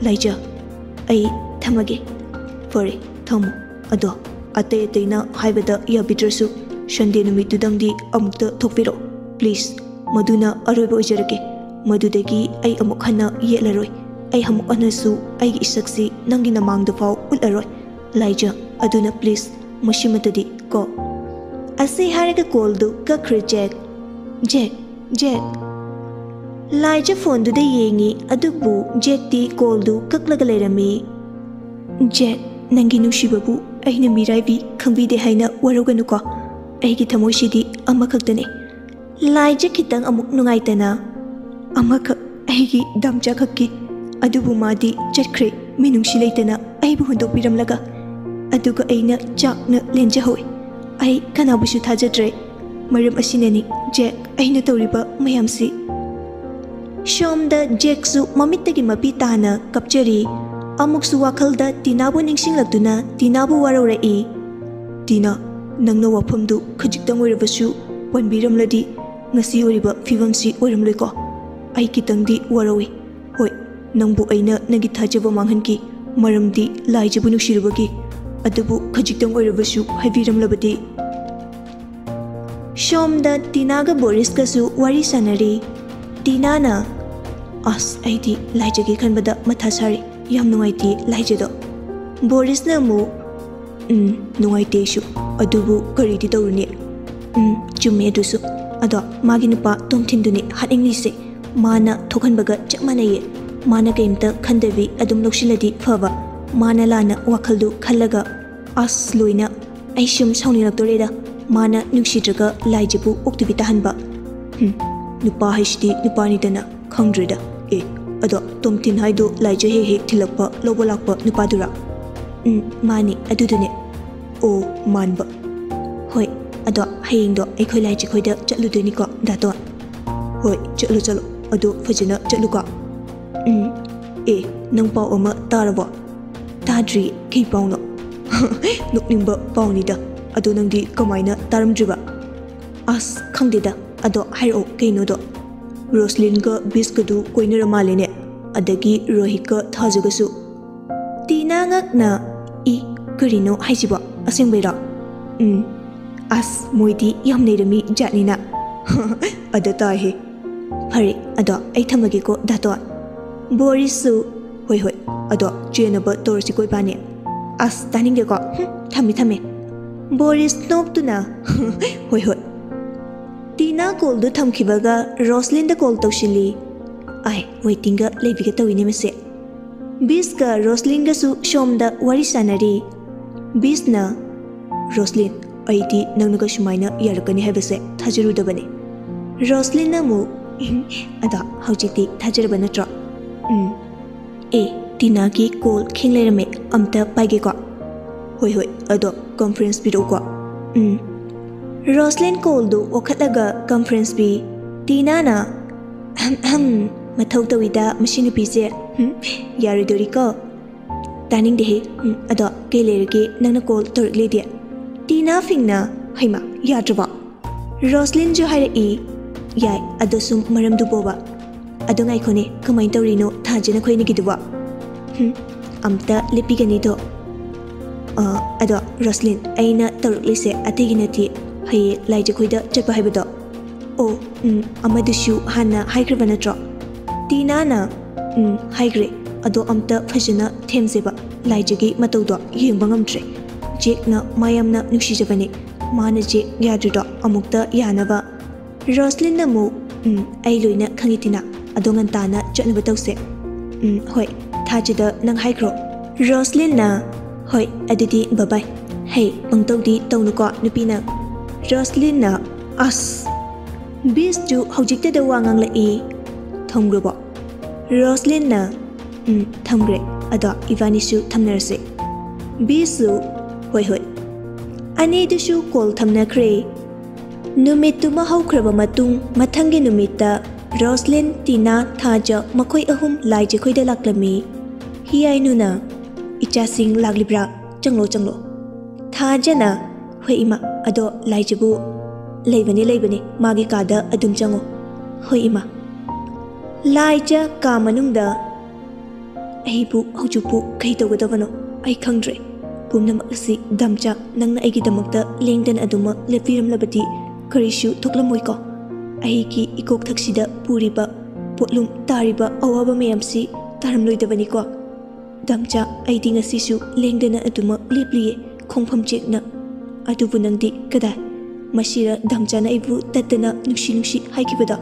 ꯂꯥꯏꯖ, ꯑꯩ ꯊꯝꯃꯒꯦ꯫" "ꯐꯔꯦ, ꯊꯝꯃꯣ꯫ ꯑꯗꯣ ꯑꯇꯩ ꯑꯇꯩꯅ ꯍꯥꯏꯕꯗ ꯌꯥꯕꯤꯗ꯭ꯔꯁꯨ ꯁꯟꯗꯦ ꯅꯨꯃꯤꯠꯇꯨꯗꯪꯗꯤ ꯑꯃꯨꯛꯇ ꯊꯣꯛꯄꯤꯔꯛꯑꯣ꯫ ꯄ꯭ꯂꯤꯖ, ꯃꯗꯨꯅ ꯑꯔꯣꯏꯕ ꯑꯣꯏꯖꯔꯒꯦ꯫ ꯃꯗꯨꯗꯒꯤ ꯑꯩ ꯑꯃꯨꯛ ꯍꯟꯅ ꯌꯦꯠꯂꯔꯣꯏ꯫ ꯑꯩ ꯑꯃꯨꯛ ꯍꯟꯅꯁꯨ ꯑꯩꯒꯤ ꯏꯁꯛꯁꯤ ꯅꯪꯒꯤ ꯅꯃꯥꯡꯗ ꯐꯥꯎ ꯎꯠꯂꯔꯣꯏ꯫ ꯂꯥꯏꯖ, ꯑꯗꯨꯅ ꯄ꯭ꯂꯤꯖ, ꯃꯁꯤꯃꯇꯗꯤ ꯀꯣ꯫" ꯑꯁꯤ ꯍꯥꯏꯔꯒ ꯀꯣꯜꯗꯨ ꯀꯛꯈ꯭ꯔꯦ ꯖꯦꯛ꯫ "ꯖꯦꯛ, ꯖꯦꯛ꯫" ꯂꯥꯏꯖ ꯐꯣꯟꯗꯨꯗ ꯌꯦꯡꯉꯤ, ꯑꯗꯨꯕꯨ ꯖꯦꯛꯇꯤ ꯀꯣꯜꯗꯨ ꯀꯛꯂꯒ ꯂꯩꯔꯝꯃꯤ꯫ "ꯖꯦꯛ, ꯅꯪꯒꯤ ꯅꯨꯡꯁꯤꯕꯕꯨ ꯑꯩꯅ ꯃꯤꯔꯥꯏꯕꯤ ꯈꯪꯕꯤꯗꯦ ꯍꯥꯏꯅ ꯋꯥꯔꯧꯒꯅꯨꯀꯣ꯫ ꯑꯩꯒꯤ ꯊꯃꯣꯏꯁꯤꯗꯤ ꯑꯃꯈꯛꯇꯅꯤ꯫" ꯂꯥꯏꯖ ꯈꯤꯇꯪ ꯑꯃꯨꯛ ꯅꯨꯡꯉꯥꯏꯇꯅ, "ꯑꯃꯈꯛ, ꯑꯩꯒꯤ ꯗꯥꯝꯆꯥ ꯈꯛꯀꯤ꯫ ꯑꯗꯨꯕꯨ ꯃꯥꯗꯤ ꯆꯠꯈ꯭ꯔꯦ, ꯃꯤꯅꯨꯡꯁꯤ ꯂꯩꯇꯅ ꯑꯩꯕꯨ ꯍꯨꯟꯗꯣꯛꯄꯤꯔꯝꯂꯒ꯫ ꯑꯗꯨꯒ ꯑꯩꯅ ꯆꯥꯛꯅ ꯂꯦꯟꯖꯍꯧꯏ꯫ ꯑꯩ ꯀꯅꯥꯕꯨꯁꯨ ꯊꯥꯖꯗ꯭ꯔꯦ꯫ ꯃꯔꯝ ꯑꯁꯤꯅꯅꯤ ꯖꯦꯛ, ꯑꯩꯅ ꯇꯧꯔꯤꯕ ꯃꯌꯥꯝꯁꯤ꯫" ꯁꯣꯝꯗ ꯖꯦꯛꯁꯨ ꯃꯃꯤꯠꯇꯒꯤ ꯃꯄꯤ ꯇꯥꯅ ꯀꯞꯆꯔꯤ꯫ ꯑꯃꯨꯛꯁꯨ ꯋꯥꯈꯜꯗ ꯇꯤꯅꯥꯕꯨ ꯅꯤꯡꯁꯤꯡꯂꯛꯇꯨꯅ ꯇꯤꯅꯥꯕꯨ ꯋꯥꯔꯧꯔꯛꯏ꯫ "ꯇꯤꯅꯥ, ꯅꯪꯅ ꯋꯥꯐꯝꯗꯨ ꯈꯖꯤꯛꯇꯪ ꯑꯣꯏꯔꯕꯁꯨ ꯄꯟꯕꯤꯔꯝꯂꯗꯤ ꯉꯁꯤ ꯑꯣꯏꯔꯤꯕ ꯐꯤꯕꯝꯁꯤ ꯑꯣꯏꯔꯝꯂꯣꯏꯀꯣ꯫ ꯑꯩ ꯈꯤꯇꯪꯗꯤ ꯋꯥꯔꯧꯏ꯫ ꯍꯣꯏ, ꯅꯪꯕꯨ ꯑꯩꯅ ꯅꯪꯒꯤ ꯊꯥꯖꯕ ꯃꯥꯡꯍꯟꯈꯤ, ꯃꯔꯝꯗꯤ ꯂꯥꯏꯖꯕꯨ ꯅꯨꯡꯁꯤꯔꯨꯕꯒꯤ꯫ ꯑꯗꯨꯕꯨ ꯈꯖꯤꯛꯇꯪ ꯑꯣꯏꯔꯕꯁꯨ ꯍꯥꯏꯕꯤꯔꯝꯂꯕꯗꯤ꯫ ꯁꯣꯝꯗ ꯇꯤꯅꯥꯒ ꯕꯣꯔꯤꯁꯀꯁꯨ ꯋꯥꯔꯤ ꯁꯥꯟꯅꯔꯤ꯫ ꯇꯤꯅꯥꯅ, "ꯑꯁ, ꯑꯩꯗꯤ ꯂꯥꯏꯖꯒꯦ ꯈꯟꯕꯗ ꯃꯊꯥ ꯁꯥꯔꯦ꯫ ꯌꯥꯝ ꯅꯨꯡꯉꯥꯏꯇꯦ ꯂꯥꯏꯖꯗꯣ꯫" ꯕꯣꯔꯤꯁꯅ ꯑꯃꯨꯛ, "ꯎꯝ, ꯅꯨꯡꯉꯥꯏꯇꯦ ꯑꯩꯁꯨ꯫ ꯑꯗꯨꯕꯨ ꯀꯔꯤꯗꯤ ꯇꯧꯔꯨꯅꯤ?" "ꯎꯝ, ꯆꯨꯝꯃꯦ ꯑꯗꯨꯁꯨ꯫ ꯑꯗꯣ ꯃꯥꯒꯤ ꯅꯨꯄꯥ ꯇꯣꯝꯊꯤꯟꯗꯨꯅꯤ ꯍꯥꯠꯅꯤꯡꯂꯤꯁꯦ꯫ ꯃꯥꯅ ꯊꯣꯛꯍꯟꯕꯒ ꯆꯞ ꯃꯥꯟꯅꯩꯌꯦ꯫ ꯃꯥꯅ ꯀꯩꯝꯇ ꯈꯟꯗꯕꯤ ꯑꯗꯨꯝ ꯂꯧꯁꯤꯜꯂꯗꯤ ꯐꯕ꯫ ꯃꯥꯅ ꯂꯥꯟꯅ ꯋꯥꯈꯜꯗꯨ ꯈꯜꯂꯒ꯫ ꯑꯁ, ꯂꯣꯏꯅ꯫ ꯑꯩ ꯁꯨꯝ ꯁꯥꯎꯅꯤꯡꯂꯛꯇꯣꯔꯦꯗ꯫ ꯃꯥꯅ ꯅꯨꯡꯁꯤꯗ꯭ꯔꯒ ꯂꯥꯏꯖꯕꯨ ꯑꯣꯛꯇꯕꯤ ꯇꯥꯍꯟꯕ꯫ ꯍꯨꯝ, ꯅꯨꯄꯥ ꯍꯥꯏꯁꯤꯗꯤ ꯅꯨꯄꯥꯅꯤꯗꯅ꯫ ꯈꯪꯗ꯭ꯔꯦꯗ꯫ ꯑꯦ, ꯑꯗꯣ ꯇꯣꯝꯊꯤꯟ ꯍꯥꯏꯗꯣ ꯂꯥꯏꯖ ꯍꯦꯛ ꯍꯦꯛ ꯊꯤꯜꯂꯛꯄ, ꯂꯧꯕ ꯂꯥꯛꯄ ꯅꯨꯄꯥꯗꯨꯔꯥ?" "ꯎꯝ, ꯃꯥꯅꯤ, ꯑꯗꯨꯗꯨꯅꯦ꯫" "ꯑꯣ, ꯃꯥꯟꯕ꯫" "ꯍꯣꯏ, ꯑꯗꯣ ꯍꯌꯦꯡꯗꯣ ꯑꯩꯈꯣꯏ ꯂꯥꯏꯖ ꯈꯣꯏꯗ ꯆꯠꯂꯨꯗꯣꯏꯅꯤꯀꯣ, ꯗꯥꯇꯣꯟ?" "ꯍꯣꯏ, ꯆꯠꯂꯨ, ꯆꯠꯂꯨ꯫ ꯑꯗꯣ ꯐꯖꯅ ꯆꯠꯂꯨꯀꯣ꯫" "ꯎꯝ꯫ ꯑꯦ, ꯅꯪ ꯄꯥꯎ ꯑꯃ ꯇꯥꯔꯕꯣ?" "ꯇꯥꯗ꯭ꯔꯤ꯫ ꯀꯩ ꯄꯥꯎꯅꯣ?" "ꯅꯣꯛꯅꯤꯡꯕ ꯄꯥꯎꯅꯤꯗ꯫ ꯑꯗꯣ ꯅꯪꯗꯤ ꯀꯃꯥꯏꯅ ꯇꯥꯔꯝꯗ꯭ꯔꯤꯕ?" "ꯑꯁ, ꯈꯪꯗꯦꯗ꯫ ꯑꯗꯣ ꯍꯥꯏꯔꯛꯑꯣ ꯀꯩꯅꯣꯗꯣ꯫" "ꯔꯣꯁꯂꯤꯟꯒ ꯕꯤꯁꯀꯗꯨ ꯀꯣꯏꯅꯔ ꯃꯥꯜꯂꯦꯅꯦ꯫ ꯑꯗꯒꯤ ꯔꯣꯍꯤꯠꯀ ꯊꯥꯖꯒꯁꯨ꯫" ꯇꯤꯅꯥ ꯉꯛꯅ, "ꯏ, ꯀꯔꯤꯅꯣ ꯍꯥꯏꯁꯤꯕꯣ? ꯑꯁꯦꯡꯕꯩꯔꯣ?" "ꯎꯝ꯫ ꯑꯁ, ꯃꯣꯏꯗꯤ ꯌꯥꯝ ꯅꯩꯔꯝꯃꯤ ꯖꯥꯠꯅꯤꯅ꯫" "ꯑꯗ ꯇꯥꯏꯍꯦ꯫" "ꯐꯔꯦ, ꯑꯗꯣ ꯑꯩ ꯊꯝꯃꯒꯦꯀꯣ, ꯗꯥꯇꯣꯟ꯫" ꯕꯣꯔꯤꯁꯁꯨ, "ꯍꯣꯏ, ꯍꯣꯏ, ꯑꯗꯣ ꯆꯦꯟꯅꯕ ꯇꯧꯔꯁꯤꯀꯣ ꯏꯕꯥꯅꯤ꯫" "ꯑꯁ, ꯇꯥꯅꯤꯡꯗꯦꯀꯣ꯫ ꯍꯨꯝ, ꯊꯝꯃꯦ, ꯊꯝꯃꯦ꯫" ꯕꯣꯔꯤꯁ ꯅꯣꯛꯇꯨꯅ, "ꯍꯣꯏ, ꯍꯣꯏ꯫" ꯇꯤꯅꯥ ꯀꯣꯜꯗꯨ ꯊꯝꯈꯤꯕꯒ ꯔꯣꯁꯂꯤꯟꯗ ꯀꯣꯜ ꯇꯧꯁꯤꯜꯂꯤ꯫ ꯑꯥꯏ, ꯋꯦꯇꯤꯡꯒ ꯂꯩꯕꯤꯒ ꯇꯧꯏꯅꯦ ꯃꯁꯦ꯫ ꯕꯤꯁꯀ ꯔꯣꯁꯂꯤꯟꯒꯁꯨ ꯁꯣꯝꯗ ꯋꯥꯔꯤ ꯁꯥꯟꯅꯔꯤ꯫ ꯕꯤꯁꯅ, "ꯔꯣꯁꯂꯤꯟ, ꯑꯩꯗꯤ ꯅꯪꯅꯒ ꯁꯨꯃꯥꯏꯅ ꯌꯥꯔꯛꯀꯅꯤ ꯍꯥꯏꯕꯁꯦ ꯊꯥꯖꯔꯨꯗꯕꯅꯤ꯫" ꯔꯣꯁꯂꯤꯟꯅ ꯑꯃꯨꯛ, "ꯑꯗꯣ ꯍꯧꯖꯤꯛꯇꯤ ꯊꯥꯖꯔꯕ ꯅꯠꯇ꯭ꯔꯣ?" "ꯎꯝ꯫ ꯑꯦ, ꯇꯤꯅꯥꯒꯤ ꯀꯣꯜ ꯈꯤꯡ ꯂꯩꯔꯝꯃꯦ, ꯑꯝꯇ ꯄꯥꯏꯒꯦꯀꯣ꯫" "ꯍꯣꯏ, ꯍꯣꯏ, ꯑꯗꯣ ꯀꯟꯐ꯭ꯔꯦꯟꯁ ꯄꯤꯔꯛꯎꯀꯣ꯫" "ꯎꯝ꯫" ꯔꯣꯁꯂꯤꯟ ꯀꯣꯜꯗꯨ ꯑꯣꯈꯠꯂꯒ ꯀꯟꯐ꯭ꯔꯦꯟꯁ ꯄꯤ꯫ ꯇꯤꯅꯥꯅ, "ꯑꯍꯝ, ꯑꯍꯝ, ꯃꯊꯧ ꯇꯧꯏꯗ ꯃꯁꯤ ꯅꯨꯄꯤꯁꯦ꯫ ꯍꯨꯝ, ꯌꯥꯔꯣꯏꯗꯣꯔꯤꯀꯣ꯫" "ꯇꯥꯅꯤꯡꯗꯦꯍꯦ꯫ ꯎꯝ, ꯑꯗꯣ ꯀꯩ ꯂꯩꯔꯒꯦ ꯅꯪꯅ ꯀꯣꯜ ꯇꯧꯔꯛꯂꯤꯗꯤ?" ꯇꯤꯅꯥ ꯐꯤꯡꯅ, "ꯍꯩꯃꯥ, ꯌꯥꯗ꯭ꯔꯕꯣ?" ꯔꯣꯁꯂꯤꯟꯁꯨ ꯍꯥꯏꯔꯛꯏ, "ꯌꯥꯏ, ꯑꯗꯣ ꯁꯨꯝ ꯃꯔꯝꯗꯨ ꯕꯣꯕ?" ꯑꯗꯣ ꯉꯥꯏꯈꯣꯅꯦ, ꯀꯃꯥꯏꯅ ꯇꯧꯔꯤꯅꯣ ꯊꯥꯖ ꯅꯈꯣꯏ ꯑꯅꯤꯒꯤꯗꯨꯕꯣ? ꯍꯨꯝ, ꯑꯝꯇ ꯂꯦꯞꯄꯤꯒꯅꯤꯗꯣ꯫ ꯑ, ꯑꯗꯣ ꯔꯣꯁꯂꯤꯟ, ꯑꯩꯅ ꯇꯧꯔꯛꯂꯤꯁꯦ ꯑꯇꯩꯒꯤ ꯅꯠꯇꯦ, ꯍꯌꯦꯡ ꯂꯥꯏꯖꯈꯣꯏꯗ ꯆꯠꯄ ꯍꯥꯏꯕꯗꯣ꯫ ꯑꯣ, ꯎꯝ, ꯑꯃꯗꯨꯁꯨ ꯍꯥꯟꯅ ꯍꯥꯏꯈ꯭ꯔꯕ ꯅꯠꯇ꯭ꯔꯣ? ꯇꯤꯅꯥꯅ, ꯎꯝ, ꯍꯥꯏꯈ꯭ꯔꯦ꯫ ꯑꯗꯣ ꯑꯝꯇ ꯐꯖꯅ ꯊꯦꯝꯁꯦꯕ, ꯂꯥꯏꯖꯒꯤ ꯃꯇꯧꯗꯣ ꯌꯦꯡꯕ ꯉꯝꯗ꯭ꯔꯦ꯫ ꯖꯦꯛꯅ ꯃꯥ ꯌꯥꯝꯅ ꯅꯨꯡꯁꯤꯖꯕꯅꯦ, ꯃꯥꯅ ꯖꯦꯛ ꯌꯥꯗ꯭ꯔꯤꯗꯣ ꯑꯃꯨꯛꯇ ꯌꯥꯅꯕ꯫ ꯔꯣꯁꯂꯤꯟꯅ ꯑꯃꯨꯛ, ꯎꯝ, ꯑꯩ ꯂꯣꯏꯅ ꯈꯪꯉꯤ ꯇꯤꯅꯥ, ꯑꯗꯣ ꯉꯟꯇꯥꯅ ꯆꯠꯅꯕ ꯇꯧꯁꯦ꯫ ꯎꯝ, ꯍꯣꯏ, ꯊꯥꯖꯗ ꯅꯪ ꯍꯥꯏꯈ꯭ꯔꯣ꯫ ꯔꯣꯁꯂꯤꯟꯅ, ꯍꯣꯏ, ꯑꯗꯨꯗꯤ ꯕꯕꯥꯏ꯫ ꯍꯦ, ꯄꯪꯇꯧꯗꯤ ꯇꯧꯅꯨꯀꯣ ꯅꯨꯄꯤ ꯅꯪ꯫ ꯔꯣꯁꯂꯤꯟꯅ, ꯑꯁ! ꯕꯤꯁꯇꯨ ꯍꯧꯖꯤꯛꯇꯗ ꯋꯥ ꯉꯥꯡꯂꯛꯏ꯫ ꯊꯝꯈ꯭ꯔꯕꯣ? ꯔꯣꯁꯂꯤꯟꯅ, ꯎꯝ, ꯊꯝꯈ꯭ꯔꯦ꯫ ꯑꯗꯣ ꯏꯕꯥꯅꯤꯁꯨ ꯊꯝꯅꯔꯁꯦ꯫ ꯕꯤꯁꯁꯨ, ꯍꯣꯏ, ꯍꯣꯏ꯫ ꯑꯅꯤꯗꯨꯁꯨ ꯀꯣꯜ ꯊꯝꯅꯈ꯭ꯔꯦ꯫ ꯅꯨꯃꯤꯠꯇꯨꯃ ꯍꯧꯈ꯭ꯔꯕ ꯃꯇꯨꯡ, ꯃꯊꯪꯒꯤ ꯅꯨꯃꯤꯠꯇ ꯔꯣꯁꯂꯤꯟ, ꯇꯤꯅꯥ, ꯊꯥꯖ ꯃꯈꯣꯏ ꯑꯍꯨꯝ ꯂꯥꯏꯖꯈꯣꯏꯗ ꯂꯥꯛꯂꯝꯃꯤ꯫ ꯍꯤꯌꯥꯏꯅꯨꯅ, "ꯏꯆꯥꯁꯤꯡ ꯂꯥꯛꯂꯤꯕ꯭ꯔꯥ? ꯆꯪꯂꯣ, ꯆꯪꯂꯣ꯫" ꯊꯥꯖꯅ, "ꯍꯣꯏ ꯏꯃꯥ, ꯑꯗꯣ ꯂꯥꯏꯖꯕꯨ?" "ꯂꯩꯕꯅꯦ, ꯂꯩꯕꯅꯦ, ꯃꯥꯒꯤ ꯀꯥꯗ ꯑꯗꯨꯝ ꯆꯪꯉꯣ꯫" "ꯍꯣꯏ ꯏꯃꯥ꯫" ꯂꯥꯏꯖ ꯀꯥ ꯃꯅꯨꯡꯗ, "ꯑꯩꯕꯨ ꯍꯧꯖꯤꯛꯄꯨ ꯀꯩ ꯇꯧꯒꯗꯕꯅꯣ? ꯑꯩ ꯈꯪꯗ꯭ꯔꯦ꯫ ꯄꯨꯝꯅꯃꯛ ꯑꯁꯤ ꯗꯝꯆꯥ, ꯅꯪꯅ ꯑꯩꯒꯤꯗꯃꯛꯇ ꯂꯦꯡꯗꯅ ꯑꯗꯨꯃꯛ ꯂꯦꯞꯄꯤꯔꯝꯂꯕꯗꯤ ꯀꯔꯤꯁꯨ ꯊꯣꯛꯂꯝꯃꯣꯏꯀꯣ? ꯑꯩꯒꯤ ꯏꯀꯣꯛꯊꯛꯁꯤꯗ ꯄꯨꯔꯤꯕ ꯄꯣꯠꯂꯨꯝ, ꯇꯥꯔꯤꯕ ꯑꯋꯥꯕ ꯃꯌꯥꯝꯁꯤ ꯇꯥꯔꯝꯂꯣꯏꯗꯕꯅꯤꯀꯣ? ꯗꯝꯆꯥ, ꯑꯩꯗꯤ ꯉꯁꯤꯁꯨ ꯂꯦꯡꯗꯅ ꯑꯗꯨꯃꯛ ꯂꯦꯞꯂꯤꯌꯦ, ꯈꯣꯡꯐꯝ ꯆꯦꯛꯅ꯫ ꯑꯗꯨꯕꯨ ꯅꯪꯗꯤ ꯀꯗꯥꯏ? ꯃꯁꯤꯔ ꯗꯝꯆꯥꯅ ꯑꯩꯕꯨ ꯇꯠꯇꯅ ꯅꯨꯡꯁꯤ ꯅꯨꯡꯁꯤ ꯍꯥꯏꯈꯤꯕꯗꯣ?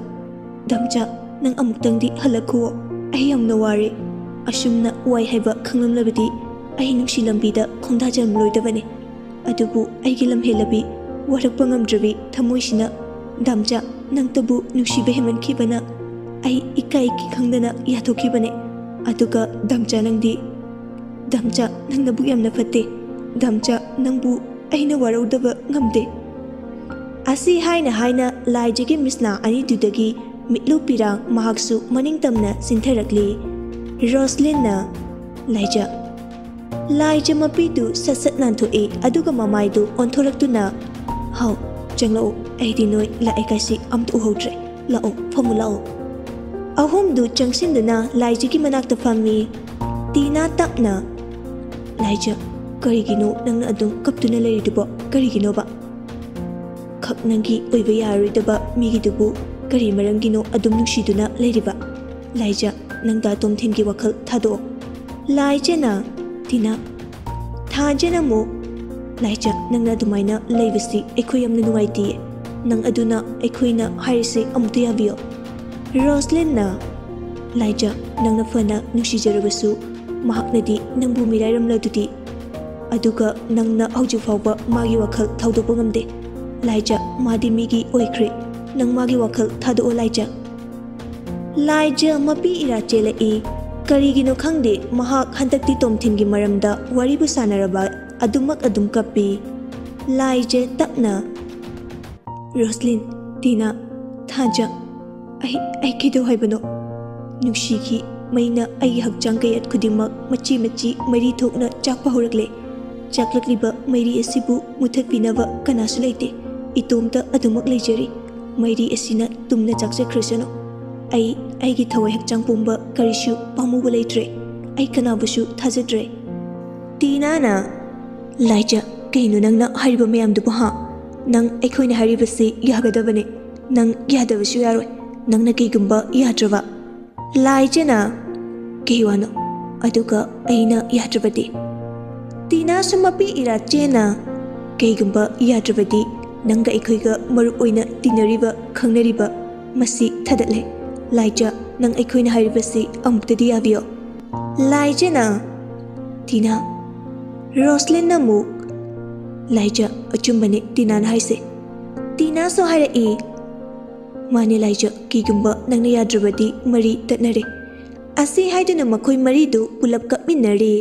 ꯗꯝꯆꯥ, ꯅꯪ ꯑꯃꯨꯛꯇꯪꯗꯤ ꯍꯜꯂꯛꯈꯨꯑꯣ꯫ ꯑꯩ ꯌꯥꯝꯅ ꯋꯥꯔꯦ꯫ ꯑꯁꯨꯝꯅ ꯋꯥꯏ ꯍꯥꯏꯕ ꯈꯪꯂꯝꯂꯕꯗꯤ ꯑꯩ ꯅꯨꯡꯁꯤ ꯂꯝꯕꯤꯗ ꯈꯣꯡꯗꯥꯖꯔꯝꯂꯣꯏꯗꯕꯅꯤ꯫ ꯑꯗꯨꯕꯨ ꯑꯩꯒꯤ ꯂꯝꯍꯦꯜꯂꯕꯤ, ꯋꯥꯔꯛꯄ ꯉꯝꯗ꯭ꯔꯕꯤ ꯊꯃꯣꯏꯁꯤꯅ, ꯗꯝꯆꯥ, ꯅꯪꯇꯕꯨ ꯅꯨꯡꯁꯤꯕ ꯍꯦꯟꯃꯟꯈꯤꯕꯅ ꯑꯩ ꯏꯀꯥꯏ ꯏꯀꯤ ꯈꯪꯗꯅ ꯌꯥꯊꯣꯛꯈꯤꯕꯅꯦ꯫ ꯑꯗꯨꯒ ꯗꯝꯆꯥ ꯅꯪꯗꯤ, ꯗꯝꯆꯥ, ꯅꯪ ꯅꯕꯨꯛ ꯌꯥꯝꯅ ꯐꯠꯇꯦ꯫ ꯗꯝꯆꯥ, ꯅꯪꯕꯨ ꯑꯩꯅ ꯋꯥꯔꯧꯗꯕ ꯉꯝꯗꯦ꯫" ꯑꯁꯤ ꯍꯥꯏꯅ ꯍꯥꯏꯅ ꯂꯥꯏꯖꯒꯤ ꯃꯤꯁꯅꯥ ꯑꯅꯤꯗꯨꯗꯒꯤ ꯃꯤꯠꯂꯨ ꯄꯤꯔꯥꯡ ꯃꯍꯥꯛꯁꯨ ꯃꯅꯤꯡ ꯇꯝꯅ ꯆꯤꯟꯊꯔꯛꯂꯤ꯫ ꯔꯣꯁꯂꯤꯟꯅ, "ꯂꯥꯏꯖ꯫" ꯂꯥꯏꯖ ꯃꯄꯤꯗꯨ ꯁꯠ ꯁꯠ ꯅꯥꯟꯊꯣꯛꯏ, ꯑꯗꯨꯒ ꯃꯃꯥꯏꯗꯨ ꯑꯣꯟꯊꯣꯔꯛꯇꯨꯅ, "ꯍꯥꯎ, ꯆꯪꯂꯛꯎ, ꯑꯩꯗꯤ ꯅꯣꯏ ꯂꯥꯛꯑꯦ ꯀꯥꯏꯁꯤ ꯑꯝꯇ ꯎꯍꯧꯗ꯭ꯔꯦ꯫ ꯂꯥꯛꯑꯣ, ꯐꯝꯃꯨ ꯂꯥꯛꯑꯣ꯫" ꯑꯍꯨꯝꯗꯨ ꯆꯪꯁꯤꯟꯗꯨꯅ ꯂꯥꯏꯖꯒꯤ ꯃꯅꯥꯛꯇ ꯐꯝꯃꯤ꯫ ꯇꯤꯅꯥ ꯇꯞꯅ, "ꯂꯥꯏꯖ, ꯀꯔꯤꯒꯤꯅꯣ ꯅꯪꯅ ꯑꯗꯨꯝ ꯀꯞꯇꯨꯅ ꯂꯩꯔꯤꯗꯨꯕꯣ? ꯀꯔꯤꯒꯤꯅꯣꯕ? ꯈꯛ ꯅꯪꯒꯤ ꯑꯣꯏꯕ ꯌꯥꯔꯣꯏꯗꯕ ꯃꯤꯒꯤꯗꯨꯕꯨ ꯀꯔꯤ ꯃꯔꯝꯒꯤꯅꯣ ꯑꯗꯨꯝ ꯅꯨꯡꯁꯤꯗꯨꯅ ꯂꯩꯔꯤꯕ? ꯂꯥꯏꯖ, ꯅꯪ ꯗꯥ ꯇꯣꯝꯊꯤꯟꯒꯤ ꯋꯥꯈꯜ ꯊꯥꯗꯣꯛꯑꯣ꯫" ꯂꯥꯏꯖꯅ, "ꯇꯤꯅꯥ꯫" ꯊꯥꯖꯅ ꯑꯃꯨꯛ, "ꯂꯥꯏꯖ, ꯅꯪꯅ ꯑꯗꯨꯃꯥꯏꯅ ꯂꯩꯕꯁꯤ ꯑꯩꯈꯣꯏ ꯌꯥꯝꯅ ꯅꯨꯡꯉꯥꯏꯇꯤꯌꯦ꯫ ꯅꯪ ꯑꯗꯨꯅ ꯑꯩꯈꯣꯏꯅ ꯍꯥꯏꯔꯤꯁꯦ ꯑꯃꯨꯛꯇ ꯌꯥꯕꯤꯌꯣ꯫" ꯔꯣꯁꯂꯤꯟꯅ, "ꯂꯥꯏꯖ, ꯅꯪꯅ ꯐꯅ ꯅꯨꯡꯁꯤꯖꯔꯕꯁꯨ ꯃꯍꯥꯛꯅꯗꯤ ꯅꯪꯕꯨ ꯃꯤꯔꯥꯏꯔꯝꯂꯗꯨꯗꯤ꯫ ꯑꯗꯨꯒ ꯅꯪꯅ ꯍꯧꯖꯤꯛ ꯐꯥꯎꯕ ꯃꯥꯒꯤ ꯋꯥꯈꯜ ꯊꯥꯗꯣꯛꯄ ꯉꯝꯗꯦ꯫ ꯂꯥꯏꯖ, ꯃꯥꯗꯤ ꯃꯤꯒꯤ ꯑꯣꯏꯈ꯭ꯔꯦ꯫ ꯅꯪ ꯃꯥꯒꯤ ꯋꯥꯈꯜ ꯊꯥꯗꯣꯛꯑꯣ ꯂꯥꯏꯖ꯫" ꯂꯥꯏꯖ ꯃꯄꯤ ꯏꯔꯥ ꯆꯦꯜꯂꯛꯏ꯫ ꯀꯔꯤꯒꯤꯅꯣ ꯈꯪꯗꯦ, ꯃꯍꯥꯛ ꯍꯟꯗꯛꯇꯤ ꯇꯣꯝꯊꯤꯟꯒꯤ ꯃꯔꯝꯗ ꯋꯥꯔꯤꯕꯨ ꯁꯥꯟꯅꯔꯕ ꯑꯗꯨꯃꯛ ꯑꯗꯨꯝ ꯀꯞꯄꯤ꯫ ꯂꯥꯏꯖ ꯇꯞꯅ, "ꯔꯣꯁꯂꯤꯟ, ꯇꯤꯅꯥ, ꯊꯥꯖ, ꯑꯩ, ꯑꯩ ꯀꯩꯗꯧ ꯍꯥꯏꯕꯅꯣ? ꯅꯨꯡꯁꯤꯒꯤ ꯃꯩꯅ ꯑꯩꯒꯤ ꯍꯛꯆꯥꯡ ꯀꯌꯥꯠ ꯈꯨꯗꯤꯡꯃꯛ ꯃꯆꯤ ꯃꯆꯤ ꯃꯩꯔꯤ ꯊꯣꯛꯅ ꯆꯥꯛꯄ ꯍꯧꯔꯛꯂꯦ꯫ ꯆꯥꯛꯂꯛꯂꯤꯕ ꯃꯩꯔꯤ ꯑꯁꯤꯕꯨ ꯃꯨꯊꯠꯄꯤꯅꯕ ꯀꯅꯥꯁꯨ ꯂꯩꯇꯦ꯫ ꯏꯇꯣꯝꯇ ꯑꯗꯨꯃꯛ ꯂꯩꯖꯔꯤ꯫ ꯃꯩꯔꯤ ꯑꯁꯤꯅ ꯇꯨꯝꯅ ꯆꯥꯛꯆꯈ꯭ꯔꯁꯅꯨ꯫ ꯑꯩ, ꯑꯩꯒꯤ ꯊꯋꯥꯏ ꯍꯛꯆꯥꯡ ꯄꯨꯝꯕ ꯀꯔꯤꯁꯨ ꯄꯥꯝꯃꯨꯕ ꯂꯩꯇ꯭ꯔꯦ꯫ ꯑꯩ ꯀꯅꯥꯕꯨꯁꯨ ꯊꯥꯖꯗ꯭ꯔꯦ꯫" ꯇꯤꯅꯥꯅ, "ꯂꯥꯏꯖ, ꯀꯩꯅꯣ ꯅꯪꯅ ꯍꯥꯏꯔꯤꯕ ꯃꯌꯥꯝꯗꯨꯕꯨ, ꯍꯥ? ꯅꯪ ꯑꯩꯈꯣꯏꯅ ꯍꯥꯏꯔꯤꯕꯁꯤ ꯌꯥꯒꯗꯕꯅꯦ꯫ ꯅꯪ ꯌꯥꯗꯕꯁꯨ ꯌꯥꯔꯣꯏ꯫ ꯅꯪꯅ ꯀꯩꯒꯨꯝꯕ ꯌꯥꯗ꯭ꯔꯕ꯫" ꯂꯥꯏꯖꯅ, "ꯀꯩ ꯋꯥꯅꯣ? ꯑꯗꯨꯒ ꯑꯩꯅ ꯌꯥꯗ꯭ꯔꯕꯗꯤ?" ꯇꯤꯅꯥꯁꯨ ꯃꯄꯤ ꯏꯔꯥ ꯆꯦꯟꯅ, "ꯀꯩꯒꯨꯝꯕ ꯌꯥꯗ꯭ꯔꯕꯗꯤ ꯅꯪꯒ ꯑꯩꯈꯣꯏꯒ ꯃꯔꯨꯞ ꯑꯣꯏꯅ ꯇꯤꯟꯅꯔꯤꯕ, ꯈꯪꯅꯔꯤꯕ ꯃꯁꯤ ꯊꯥꯗꯠꯂꯦ꯫ ꯂꯥꯏꯖ, ꯅꯪ ꯑꯩꯈꯣꯏꯅ ꯍꯥꯏꯔꯤꯕꯁꯤ ꯑꯃꯨꯛꯇꯗꯤ ꯌꯥꯕꯤꯌꯣ꯫" ꯂꯥꯏꯖꯅ, "ꯇꯤꯅꯥ꯫" ꯔꯣꯁꯂꯤꯟꯅ ꯑꯃꯨꯛ, "ꯂꯥꯏꯖ, ꯑꯆꯨꯝꯕꯅꯦ ꯇꯤꯅꯥꯅ ꯍꯥꯏꯁꯦ꯫" ꯇꯤꯅꯥꯁꯨ ꯍꯥꯏꯔꯛꯏ, "ꯃꯥꯅꯦ ꯂꯥꯏꯖ, ꯀꯩꯒꯨꯝꯕ ꯅꯪꯅ ꯌꯥꯗ꯭ꯔꯕꯗꯤ ꯃꯔꯤ ꯇꯠꯅꯔꯦ꯫" ꯑꯁꯤ ꯍꯥꯏꯗꯨꯅ ꯃꯈꯣꯏ ꯃꯔꯤꯗꯨ ꯄꯨꯂꯞ ꯀꯞꯃꯤꯟꯅꯔꯦ꯫